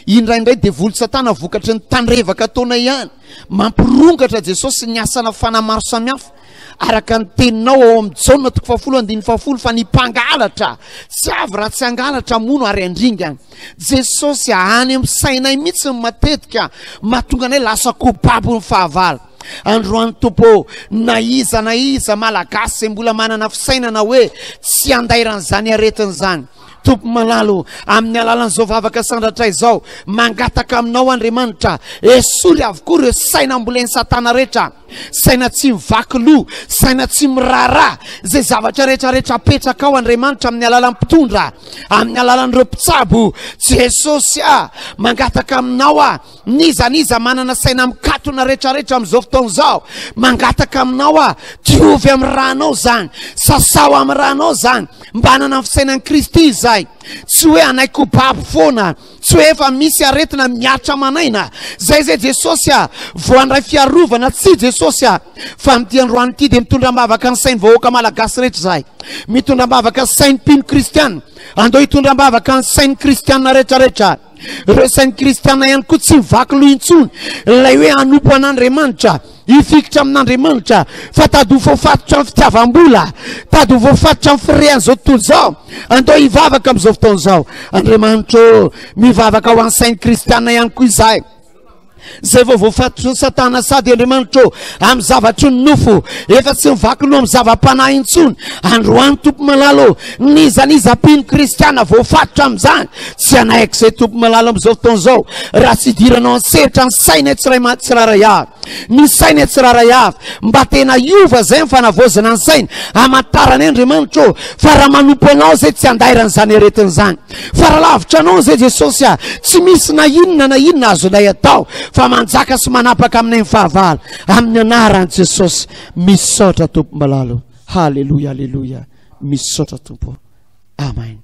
Indraindray devoly satana vokatry ny tandrevaka ataonay ihany mampirongatra Jesosy ny asana fanahy maro samihafa araka ny teninao ao amin'ny Jaona toko fahafolo andininy fahafolo fa ny mpangalatra tsy avy raha tsy hangalatra hamono ary handringana. Jesosy a, any amin'ny sainay mihitsy ny matetika mahatonga anay lasa kobabo ny fahavalo. Androany Tompo ô, na iza na iza Malagasy izay mbola manana fisainana hoe tsy handairan'izany aretina izany, Tompo malala ô, amin'ny alalan'izao vavaka sandratra izao, mangataka aminao Andriamanitra, esory avokoa ireo saina ambolen'i Satana rehetra, saina tsy mivaky loha, saina tsy miraharaha izay zavatra rehetra rehetra apetrakao Andriamanitra amin'ny alalan'ny mpitondra, amin'ny alalan'ireo mpitsabo. Jesosy a, mangataka aminao aho, N'iza n'iza manana saina mikatona retraretra amin'izao fotoana izao, mangataka aminao aho, diovy amin'ny rànao izany, sasao amin'ny rànao izany, mba hanana ny fisainan'i Kristy izahay. Tsy hoe hanaiky ho babo foana, tsy hoe efa misy aretina mihatra aman'aina. Zay izay Jesosy a, vao handray fiarovana, tsia Jesosy a, fa amin'ity androany ity dia mitondra am-bavaka ny sain'ny vahoaka malagasy rehetra izahay, mitondra am-bavaka sain'ny mpino kristiana, andao hitondra am-bavaka ny sain'ny kristiana retraretra. Ireo sain'ny kristiana ihany koa tsy mivaky loha intsony ilay hoe hanompo an'Andriamanitra, hifikitra amin'Andriamanitra, fa tady ho voafatotra amin'ny fitiavam-bola, tady ho voafatotra amin'ny firehan'izao tontolo izao. Andao hivavaka amin'izao fotoana izao. Andriamanitra ô, mivavaka ho an'ny sain'ny kristiana ihany koa izahay. Izay vao voafatotry ny satana sady Andriamanitra ô, amin'ny zavatry ny nofo, efa tsy mivaky loha amin'ny zava-panahy intsony. Androany Tompo malala ô, n'iza n'iza mpino kristiana voafatotra amin'izany, tsy hanaiky izay Tompo malala amin'izao fotoana izao, raha tsy idiranao an-tsehatra ny saina tsirairay avy. Ny saina tsirairay avy, mba tena hiova izay ny fanavaozana ny saina, hamantarana Andriamanitra ô, fa raha manompo anao izay tsy handairan'izany aretina izany. Fa raha lavitra anao izay Jesosy a, tsy misy na inona na inona azonay atao fa manjaka sy manapaka aminay ny fahavalo. Amin'ny anaran'i Jesosy, misaotra Tompo malala. Haleloia, haleloia. Misaotra Tompo. Amen.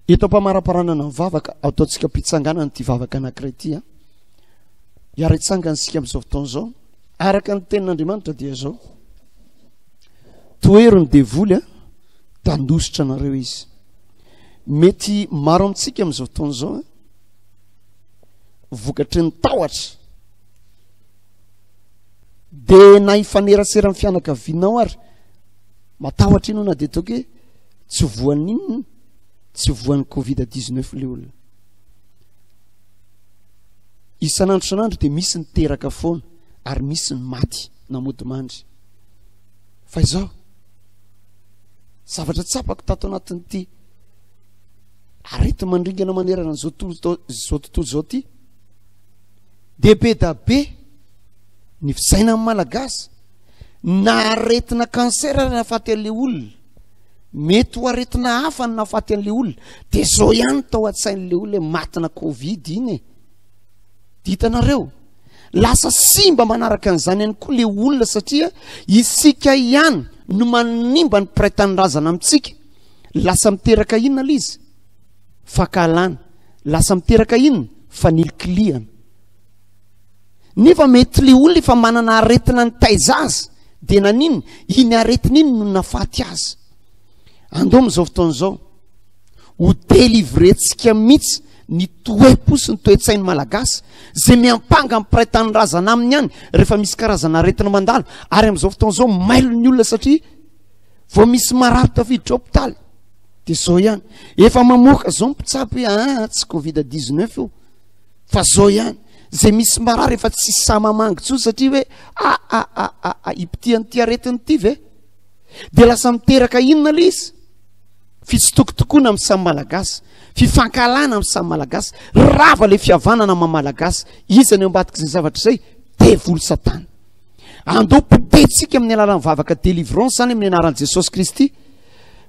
Eto am-pamaraparanana ny vavaka, ataontsika am-pitsanganana ity vavaka anankiray ity a. Hiara-hitsangana isika amin'izao fotoana izao. Araka ny tenin'Andriamanitra dia izao. Tohero ny devoly a, tandositra anareo izy. Mety maro amintsika amin'izao fotoana izao vokatry ny tahotra dia na hifanerasera amin'ny fianakavianao ary matahotra ianao na dia ataoko hoe tsy voan'inona tsy voan'ny covid 19 le olona isan'andro isan'andro dia misy ny teraka foana ary misy ny maty na mody mandry fa izao Zavatra tsapako tato anatin'ity areti-mandringana manerana an'izao tontolo izao tontolo izao ity dia be da be ny fisainan'ny malagasy na aretina cancer ary nahafaty an'ilay olona mety ho aretina hafa ny nahafaty an'ilay olona dia zao ihany tao an-tsain'ilay olona hoe matina covid iny e dia hitanareo Lasa simba manaraka an'izany ihany koa le olona satria isika ihany no manimba ny mpiray tanindrazana amintsika. Lasa miteraka inona le izy? Fankahalana. Lasa miteraka inona? Fanilikilihana. Nefa mety le olona efa manana aretina nitaiza azy dia naninona? Iny aretina iny no nafaty azy. Andao amin'izao fotoana izao ho délivrer-tsika mihitsy ny toe-po sy ny toe-tsain'ny Malagasy izay miampanga amin'ny mpiray tanindrazana aminy ihany rehefa misy karazana aretina mandalo ary amin'izao fotoana izao mailo ny olona satria vao misy marary tafiditra hopitaly. Dia zao ihany, efa mamoaka zao ny mpitsabo hoe aa tsy covid 19 io fa zao ihany, zay misy marary efa tsy sahy mamangy intsony satria hoe a a a a a ipitian'ity aretina ity ve? Dia lasa miteraka inona ilay izy? Fitsitokotokoana amin'ny samy Malagasy, fifankahalana amin'ny samy Malagasy, rava ilay fihavanana maha Malagasy. Iza no eo ambadik'izay zavatra izay? Devoly Satana. Andao potehintsika amin'ny alalan'ny vavaka délivrance izany amin'ny anaran'i Jesosy Kristy.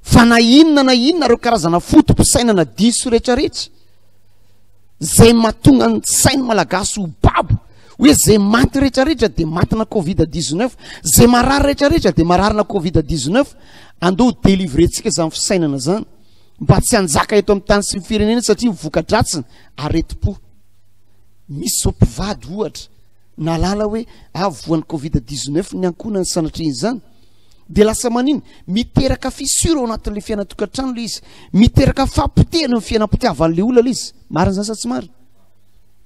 Fa na inona na inona ireo karazana foto-pisainana diso rehetrarehetra izay mahatonga ny sain'ny Malagasy ho babo hoe izay maty rehetrarehetra dia matina Covid 19, izay marary rehetrarehetra dia mararina Covid 19, andao ho délivrer-tsika izany fisainana izany mba tsy hanjaka eto amin'ny tany sy ny firenena satria ny voka-dratsiny aretim-po. Misy izao mpivady ohatra nahalala hoe ah voan'ny Covid 19 ny ankohonany sanatria izany. Dia lasa manina? Miteraka fissure ao anatin'ilay fiainan-tokantrano ilay izy. Miteraka fahapotehana ny fiainam-pitiavan'ilay olona ilay izy. Marina izany sa tsy marina?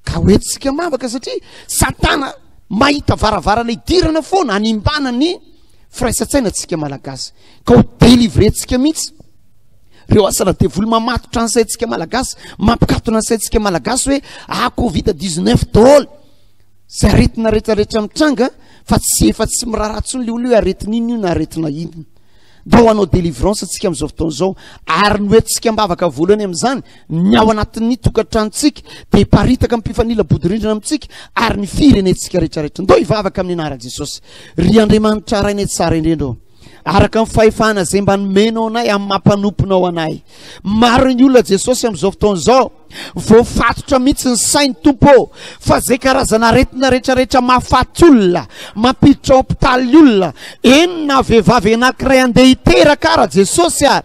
Ka hoentintsika mavaka satria Satana mahita varavarana hidirana foana hanimbana ny firaisan-tsaina antsika Malagasy. Ka ho délivrer-ntsika mihitsy ireo asana devoly mamatotra ny saintsika Malagasy, mampikatona ny saintsika Malagasy hoe ah Covid 19 daholo. Zay aretina rehetrarehetra mitranga fa tsy efa tsy miraharaha tsony le olona hoe aretina inona io na aretina inona. Ndao hanao délivrance tsika amin'izao fotoana izao ary ny hoentintsika am-bavaka voalohany amin'izany ny ao anatin'ny tokantranontsika dia hiparitaka amin'ny mpifanila bodirindrina amintsika ary ny firenentsika rehetrarehetra. Ndao hivavaka amin'ny anaran'i Jesosy. Ry Andriamanitra Rainay tsara indrindra ô. Araka ny fahefana izay mba nomenao anay amin'ny maha mpanomponao anay. Maro ny olona Jesosy amin'izao fotoana izao voafatotra mihitsy ny sainy Tompo ô, fa izay karazana aretina rehetrarehetra mahafaty olona, mampiditra hopitaly olona, eny na vehivavy anankiray andeha hiteraka ara Jesosy a,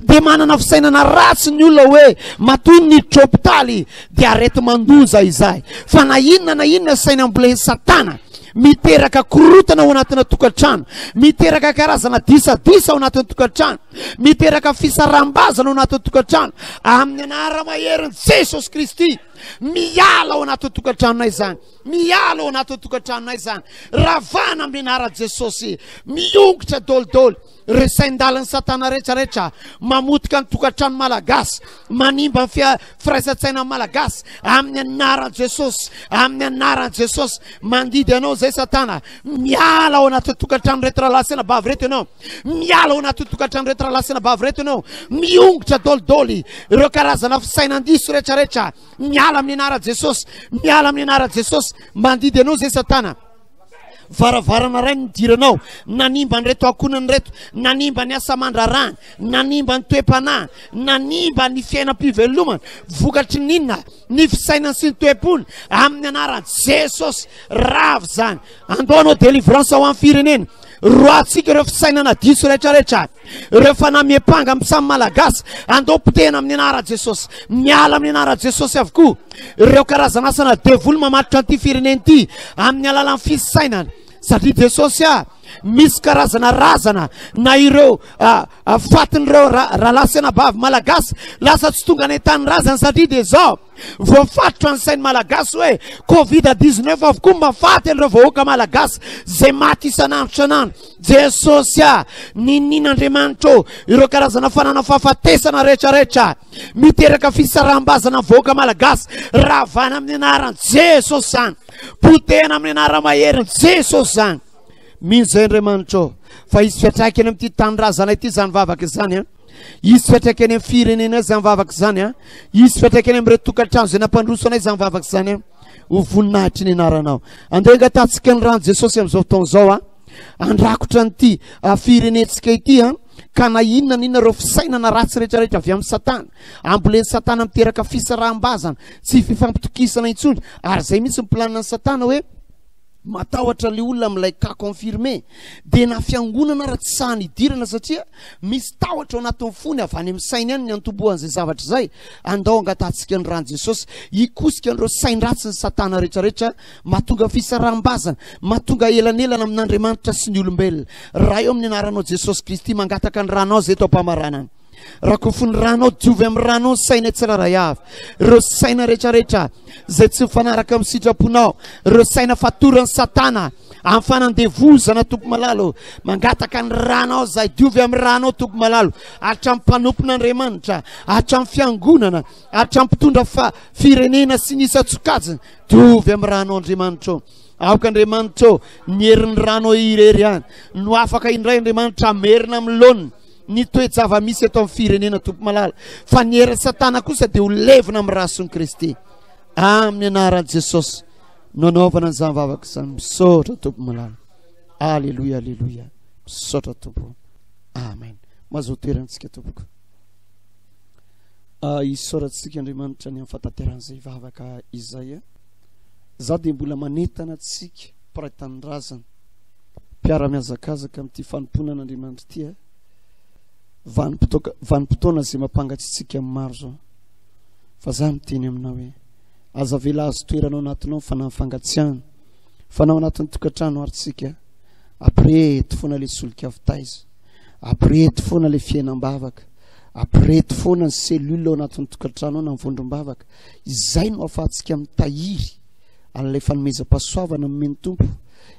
dia manana fisainana ratsy ny olona hoe matoa niditra hopitaly dia areti-mandoza izay. Fa na inona na inona saina ambolen'i Satana, miteraka korotana ao anatina tokantrano, miteraka karazana disadisa ao anatin'ny tokantrano, miteraka fisaraham-bazana ao anatin'ny tokantrano, amin'ny anara-maherin'i Jesosy Kristy, miala ao anatin'ny tokantranonay izany, miala ao anatin'ny tokantranonay izany, ravana amin'ny anaran'i Jesosy, miongotra dolidoly. Ireo sain-dalin'i Satana rehetra rehetra mamotika ny tokantrano malagasy, manimba ny firaisan-tsaina malagasy, amin'ny anaran'i Jesosy, amin'ny anaran'i Jesosy, mandidy anao izay Satana, miala ao anatin'ny tokantrano reto rahalahy sy anabavy reto ianao, miala ao anatin'ny tokantrano reto rahalahy sy anabavy reto ianao, miongotra dolidoly ireo karazana fisainan-diso rehetra rehetra, miala amin'ny anaran'i Jesosy, miala amin'ny anaran'i Jesosy, mandidy anao izay Satana. Varavarana iray nidiranao, nanimba an'ireto ankohonana ireto, nanimba ny asa aman-drarahany, nanimba ny toe-panahy, nanimba ny fiainam-pivelomana. Vokatry ny inona? Ny fisainany sy ny toe-pony. Amin'ny anaran'i Jesosy, rava izany. Andao hanao délivrance ho an'ny firenena. Roahantsika ireo fisainana diso rehetrarehetra. Ireo fanahy miampanga amin'ny samy Malagasy, andao potehina amin'ny anaran'i Jesosy. Miala amin'ny anaran'i Jesosy avokoa ireo karazana asana devoly mamatotra an'ity firenena ity amin'ny alalan'ny fisainana. Satria Jesosy ah, misy karazana razana na ireo ah, ah, fatin'ireo rahalahy sy anabavy Malagasy lasa tsy tonga any an-tanindrazana satria dia izao. Voafatotra ny sain'ny Malagasy hoe Covid 19 avokoa ny mahafaty an'ireo vahoaka Malagasy izay maty isan'andro isan'andro. Jesosy a! Niniana Andriamanitra ô, ireo karazana fanana fahafatesana rehetra rehetra miteraka fisaraham-bazana ny vahoaka Malagasy, ravana amin'ny anaran'i Jesosy izany. Potehina amin'ny anara-maherin'i Jesosy izany. Mino izay Andriamanitra ô, fa hisy fiantraikany amin'ity tanindrazana ity izany vavaka izany a. Hisy fiantraikany amin'ny firenena izany vavaka izany a. Hisy fiantraikany amin'ireo tokantrano izay nampandroso anay izany vavaka izany a. Ho voninahitry ny anaranao. Andeha angatahantsika ny ran'i Jesosy amin'izao fotoana izao a. Andrakotra an'ity firenentsika ity a. Ka na inona na inona ireo fisainana ratsy rehetrarehetra avy amin'i Satana, ambolen'i Satana miteraka fisaraham-bazana, tsy fifampitokisana intsony, ary izay mihitsy ny planin'i Satana hoe Matahotra le olona amin'ilay cas confirmé dia na fiangonana ara tsy sahy nidirana satria misy tahotra ao anatin'ny fony avy any amin'ny sainy any ny antombohan'izay zavatra izay. Andao angatahantsika ny ran'i Jesosy hikosika an'ireo sain-dratsin'i Satana rehetrarehetra mahatonga fisaraham-bazana, mahatonga elanelana amin'Andriamanitra sy ny olombelona. Ray ao amin'ny anaranao Jesosy Kristy mangataka ny ranao izay eto am-pamaranana. Rakofy ny ranao, diovy amin'ny ranao ny sainay tsirairay avy. Ireo saina rehetrarehetra izay tsy mifanaraka amin'ny sitraponao, ireo saina fatoran'i Satana amin'ny fanandevozana, Tompo malala ô. Mangataka ny ranao izahay, diovy amin'ny ranao, Tompo malala ô. Hatramin'ny mpanompon'Andriamanitra, hatramin'ny fiangonana, hatramin'ny mpitondra fa firenena sy ny isan-tsokajiny, diovy amin'ny ranao, Andriamanitra ô. Aoka Andriamanitra ô, ny herin'ny ranao irery ihany no afaka indray Andriamanitra hamerina amin'ny laoniny ny toe-java-misy eto amin'ny firenena, Tompo malala, fa ny herin'i Satana kosa dia ho levona amin'ny rason'i Kristy. Amin'ny anaran'i Jesosy no anaovana an'izany vavaka izany. Misaotra Tompo malala. Aleloia, aleloia. Misaotra Tompo. Amen. Mazoa toerantsika tompoko. Ah, isaorantsika Andriamanitra ny amin'ny fahatanteran'izay vavaka izay. Za dia mbola manentana antsika mpiray tanindrazana, mpiara-mihazakazaka amin'ity fanompoana an'Andriamanitra ity a. Vanim-potoaka, vanim-potoana izay mampangatsiatsiaka amin'ny maro izao. Fa za miteny aminao hoe, aza avela azo toerana ao anatinao ny fanahy fangatsiahana. Fa na ao anatin'ny tokantrano ary tsika, ampireheto foana ilay solika fitaiza, ampireheto foana ilay fiainam-bavaka, ampireheto foana ny cellule ao anatin'ny tokantrano ao na ny vondrom-bavaka. Izay no ahafahantsika mitahiry an'ilay fanomezam-pahasoavana nomen'ny Tompo,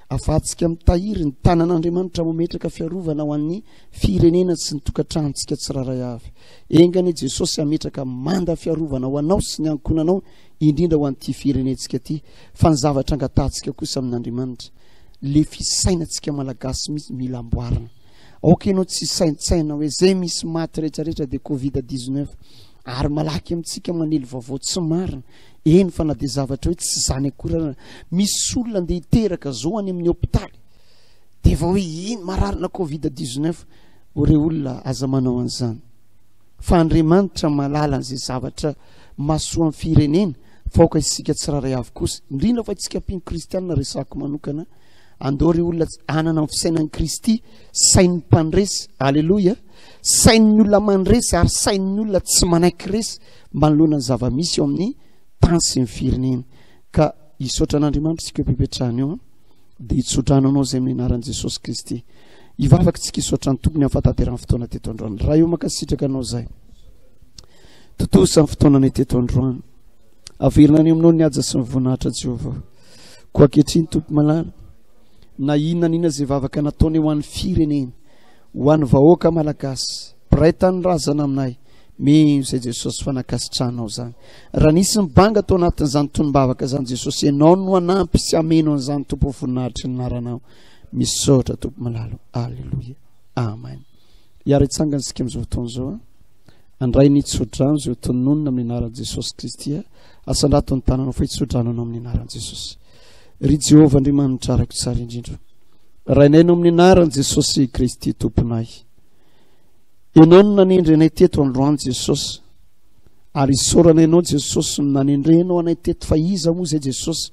ahafahantsika mitahiry ny tanan'Andriamanitra mametraka fiarovana ho an'ny firenena sy ny tokantranontsika tsirairay avy. Enga anie Jesosy hametraka manda fiarovana ho anao sy ny ankohonanao, indrindra ho an'ity firenentsika ity, fa ny zavatra angatahantsika kosa amin'Andriamanitra, le fisainantsika malagasy mihitsy mila amboarina. Aoka ianao tsy hisaintsaina hoe zay misy maty rehetrarehetra dia covid 19 ary malaky amintsika manely vaovao tsy marina. Eny fa na dia zavatra hoe tsy izany akory ara. Misy olona andeha hiteraka zao any amin'ny hopitaly dia efa hoe iny mararina covid 19. O re olona aza manao an'izany. Fa Andriamanitra mahalala an'izay zavatra mahasoa ny firenena fa aoka isika tsirairay avy kosa, indrindra fa isika mpino kristianina resahako manokana, Andao ry olona hanana ny fisainan'i Kristy, sain'ny mpandresy, aleloia, sain'ny olona mandresy ary sain'ny olona tsy manaiky resy manoloana ny zava-misy eo amin'ny tany sy ny firenena. Ka hisaotra an'Andriamanitra isika eo am-pipetrahana eo, dia hitsodrano anao izay amin'ny anaran'i Jesosy Kristy. Hivavaka isika hisaotra ny Tompony amin'ny fahatanterahan'ny fotoana teto androany. Ray o mankasitraka anao izay. Tontosa ny fotoananay teto androany. Averina any aminao ny haja sy ny voninahitra Jehovah. Koa ankehitriny Tompo malala, na inona n'inona izay vavaka nataonay ho an'ny firenena, ho an'ny vahoaka malagasy, mpiray tanindrazana aminay, mino izay Jesosy fa nankasitrahanao izany. Raha nisy ny banga tao anatin'izany tonom-bavaka izany Jesosy, Ianao no hanampy sy hameno an'izany Tompo voninahitry ny anaranao. Misaotra Tompo malala. Aleloia. Amen. Hiara-hitsangana isika amin'izao fotoana izao. Handray ny tsodrano izay ho tononina amin'ny anaran'i Jesosy Kristy. Asandrato ny tananao fa hitsodrano anao amin'ny anaran'i Jesosy. Ry Jehovah Andriamanitra arako tsara indrindra. Rainay no amin'ny anaran'i Jesosy Kristy Tomponay. Ianao no nanendry anay teto androany Jesosy. Ary isaorana ianao Jesosy no nanendrenao anay teto fa iza moa izay Jesosy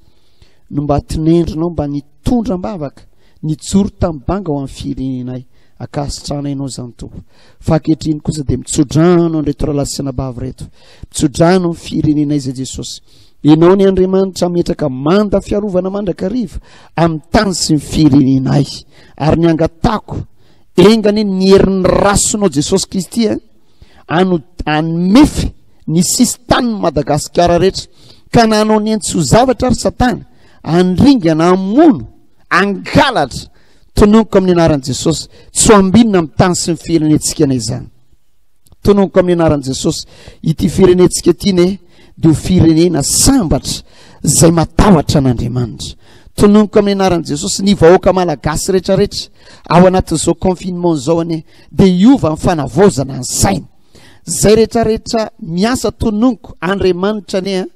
no mba tinendrinao mba nitondra am-bavaka Nijoro tamin'ny banga ho an'ny firenenay. Ankasitrahana Ianao izany, Tompo. Fa ankehitriny kosa dia mitsodrano an'ireto rahalahy sy anabavy ireto. Mitsodrano ny firenenay izay Jesosy. Ianao ny Andriamanitra hametraka manda fiarovana mandrakariva amin'ny tany sy ny firenenay. Ary ny angatako, enga anie ny herin'ny rasonao Jesosy Kristy eh, ano hanomefy ny sisin-tanin'i Madagasikara rehetra. Ka na hanao ny ainy zavatra ary Satana, handringana, hamono, Angalatra! Tononiko amin'ny anaran'i Jesosy, tsy ho ambinina amin'ny tany sy ny firenentsika anie izany. Tononiko amin'ny anaran'i Jesosy, ity firenentsika ity ne dia ho firenena sambatra izay matahotra an'Andriamanitra. Tononiko amin'ny anaran'i Jesosy ny vahoaka malagasy rehetrarehetra ao anatin'izao confinement izao anie dia hiova ny fanavaozana ny saina. Izay rehetrarehetra miasa tononiko Andriamanitra anie a.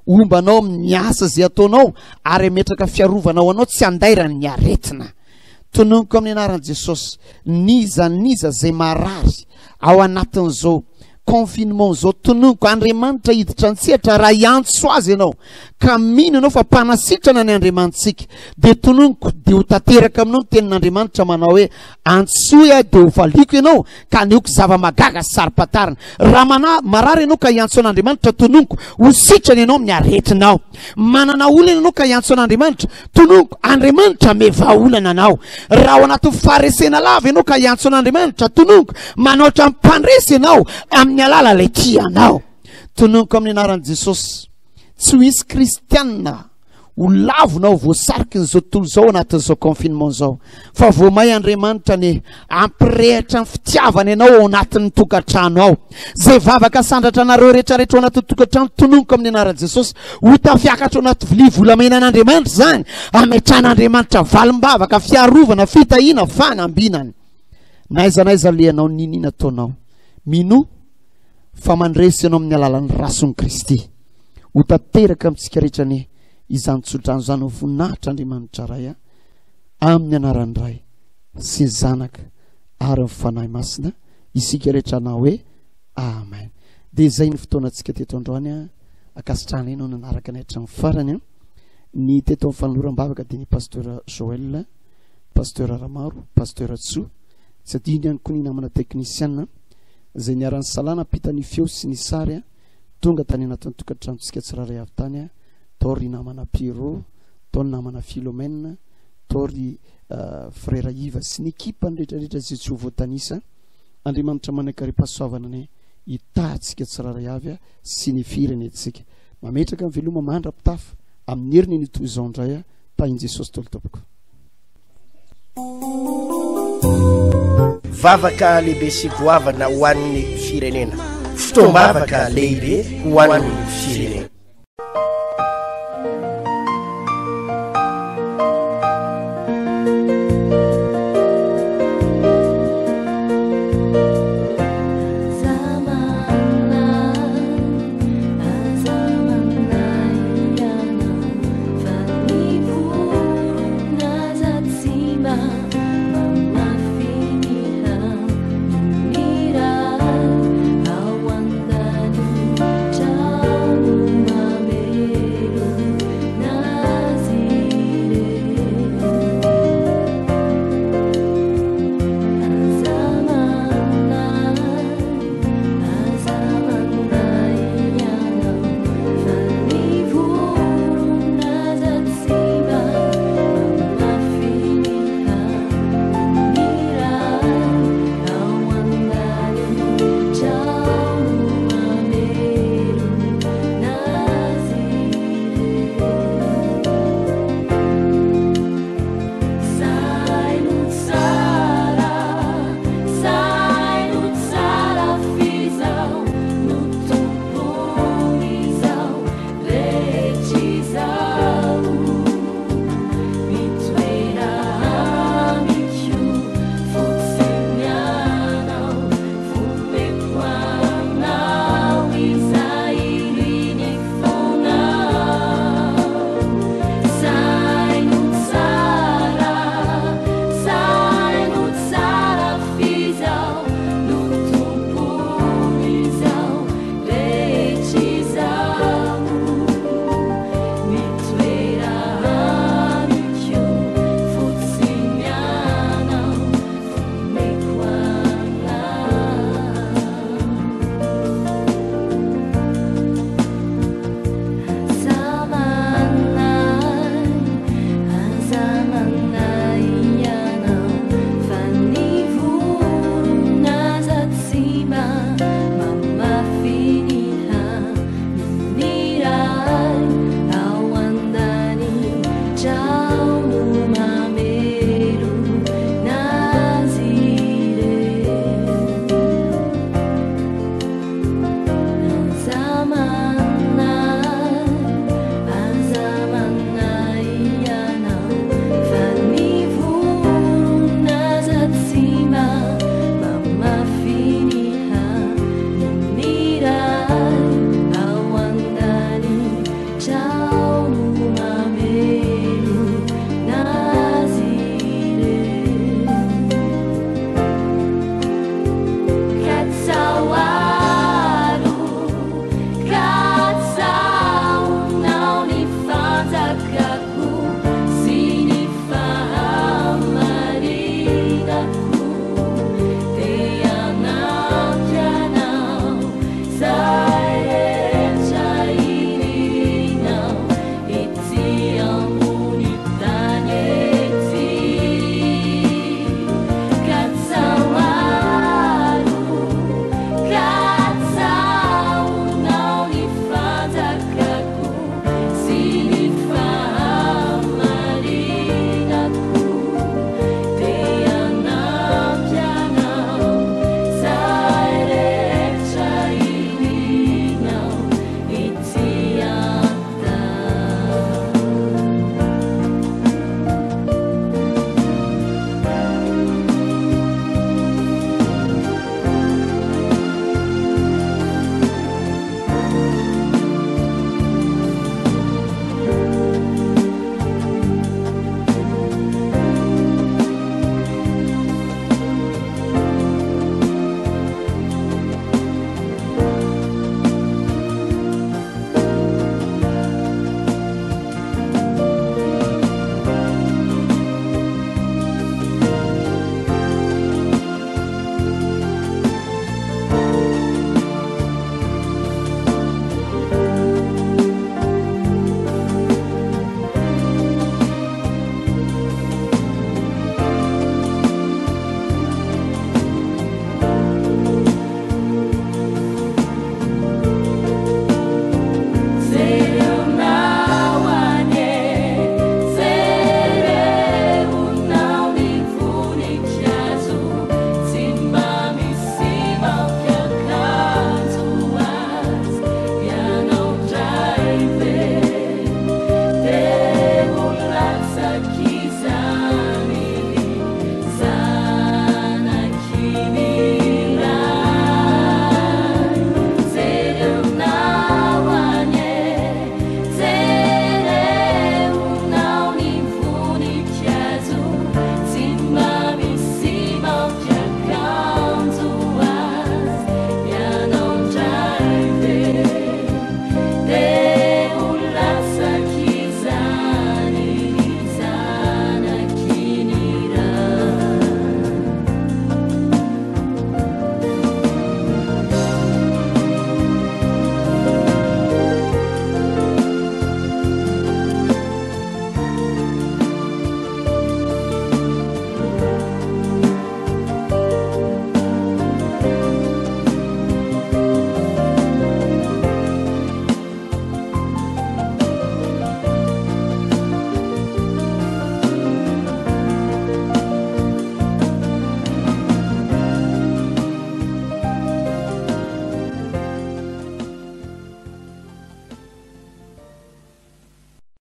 Homba anao amin'ny asa izay ataonao ary hametraka fiarovana ho anao tsy handairan'ny aretina. Tononiko amin'ny anaran'i Jesosy, n'iza n'iza izay marary ao anatin'izao confinement zao tononiko Andriamanitra hiditra an-tsehatra raha hiantso azy ianao ka mino ianao fa mpanasitrana ny Andriamanitsika dia tononiko dia ho tanteraka aminao ny tenin'Andriamanitra manao hoe antsoy aho dia ho valiako ianao ka anehoako zava-magaga sy saro-pantarina. Raha mana, marary ianao ka hiantso an'Andriamanitra tononiko ho sitrana ianao amin'ny aretinao. Manana olana ianao ka hiantso an'Andriamanitra tononiko Andriamanitra ame vahaolana anao. Raha ao anatin'ny faharesena lava ianao ka hiantso an'Andriamanitra tononiko manaotra ny mpandresy ianao amin'ny alala ilay tia anao. Tononiko amin'ny anaran'i Jesosy tsy ho hisy kristianina ho lavo na ho voasariky ny zao tontolo izao anatin'izao confinement izao fa vao may Andriamanitra anie ampirehitra ny fitiavany anao ao anatin'ny tokantrano ao zay vavaka sandratra anareo rehetrarehetra ao anatin'ny tokantrano tononiko amin'ny anaran'i Jesosy ho tafiakatra ao anaty vilia volamena an'Andriamanitra izany ametrahan'Andriamanitra valim-bavaka fiarovana fitahiana fanambinana na aiza na aiza alehanao niniana ataonao minoa fa mandresy ianao amin'ny alalan'ny rason'i Kristy. Ho tanteraka amintsika rehetra anie izany tsodrano izany ho voninahitra Andriamanitra Ray a, amin'ny anaran'ny Ray sy ny Zanaka ary ny Fanahy Masina isika rehetra hanao hoe Amen. Dia izay ny fotoanantsika teto androany a, ankasitrahana ianao nanaraka ny hatramin'ny farany a. Ny teto amin'ny fanoloram-bavaka dia ny Pasteur Joël, Pasteur Ramaro, Pasteur Tsoa, tsy adino ihany koa ny namana teknisiana izay niara-nisalahy nampita ny feo sy ny sary tonga tany anatin'ny tokantranontsika tsirairay avy tany, tao ry namana Pierrot, tao ny namana Philomène, tao ry euh, frère Iva sy ny ekipany rehetrarehetra izay tsy ho voatanisa. Andriamanitra manan-karem-pahasoavana anie hitaha antsika tsirairay avy sy ny firenentsika. Mametraka ny veloma mandra-pitafa amin'ny heriny ny toy izao indray tahin'i Jesosy tolo tompoko. Vavaka lehibe sy goavana ho an'ny firenena. Fotoam-bavaka lehibe ho an'ny firenena.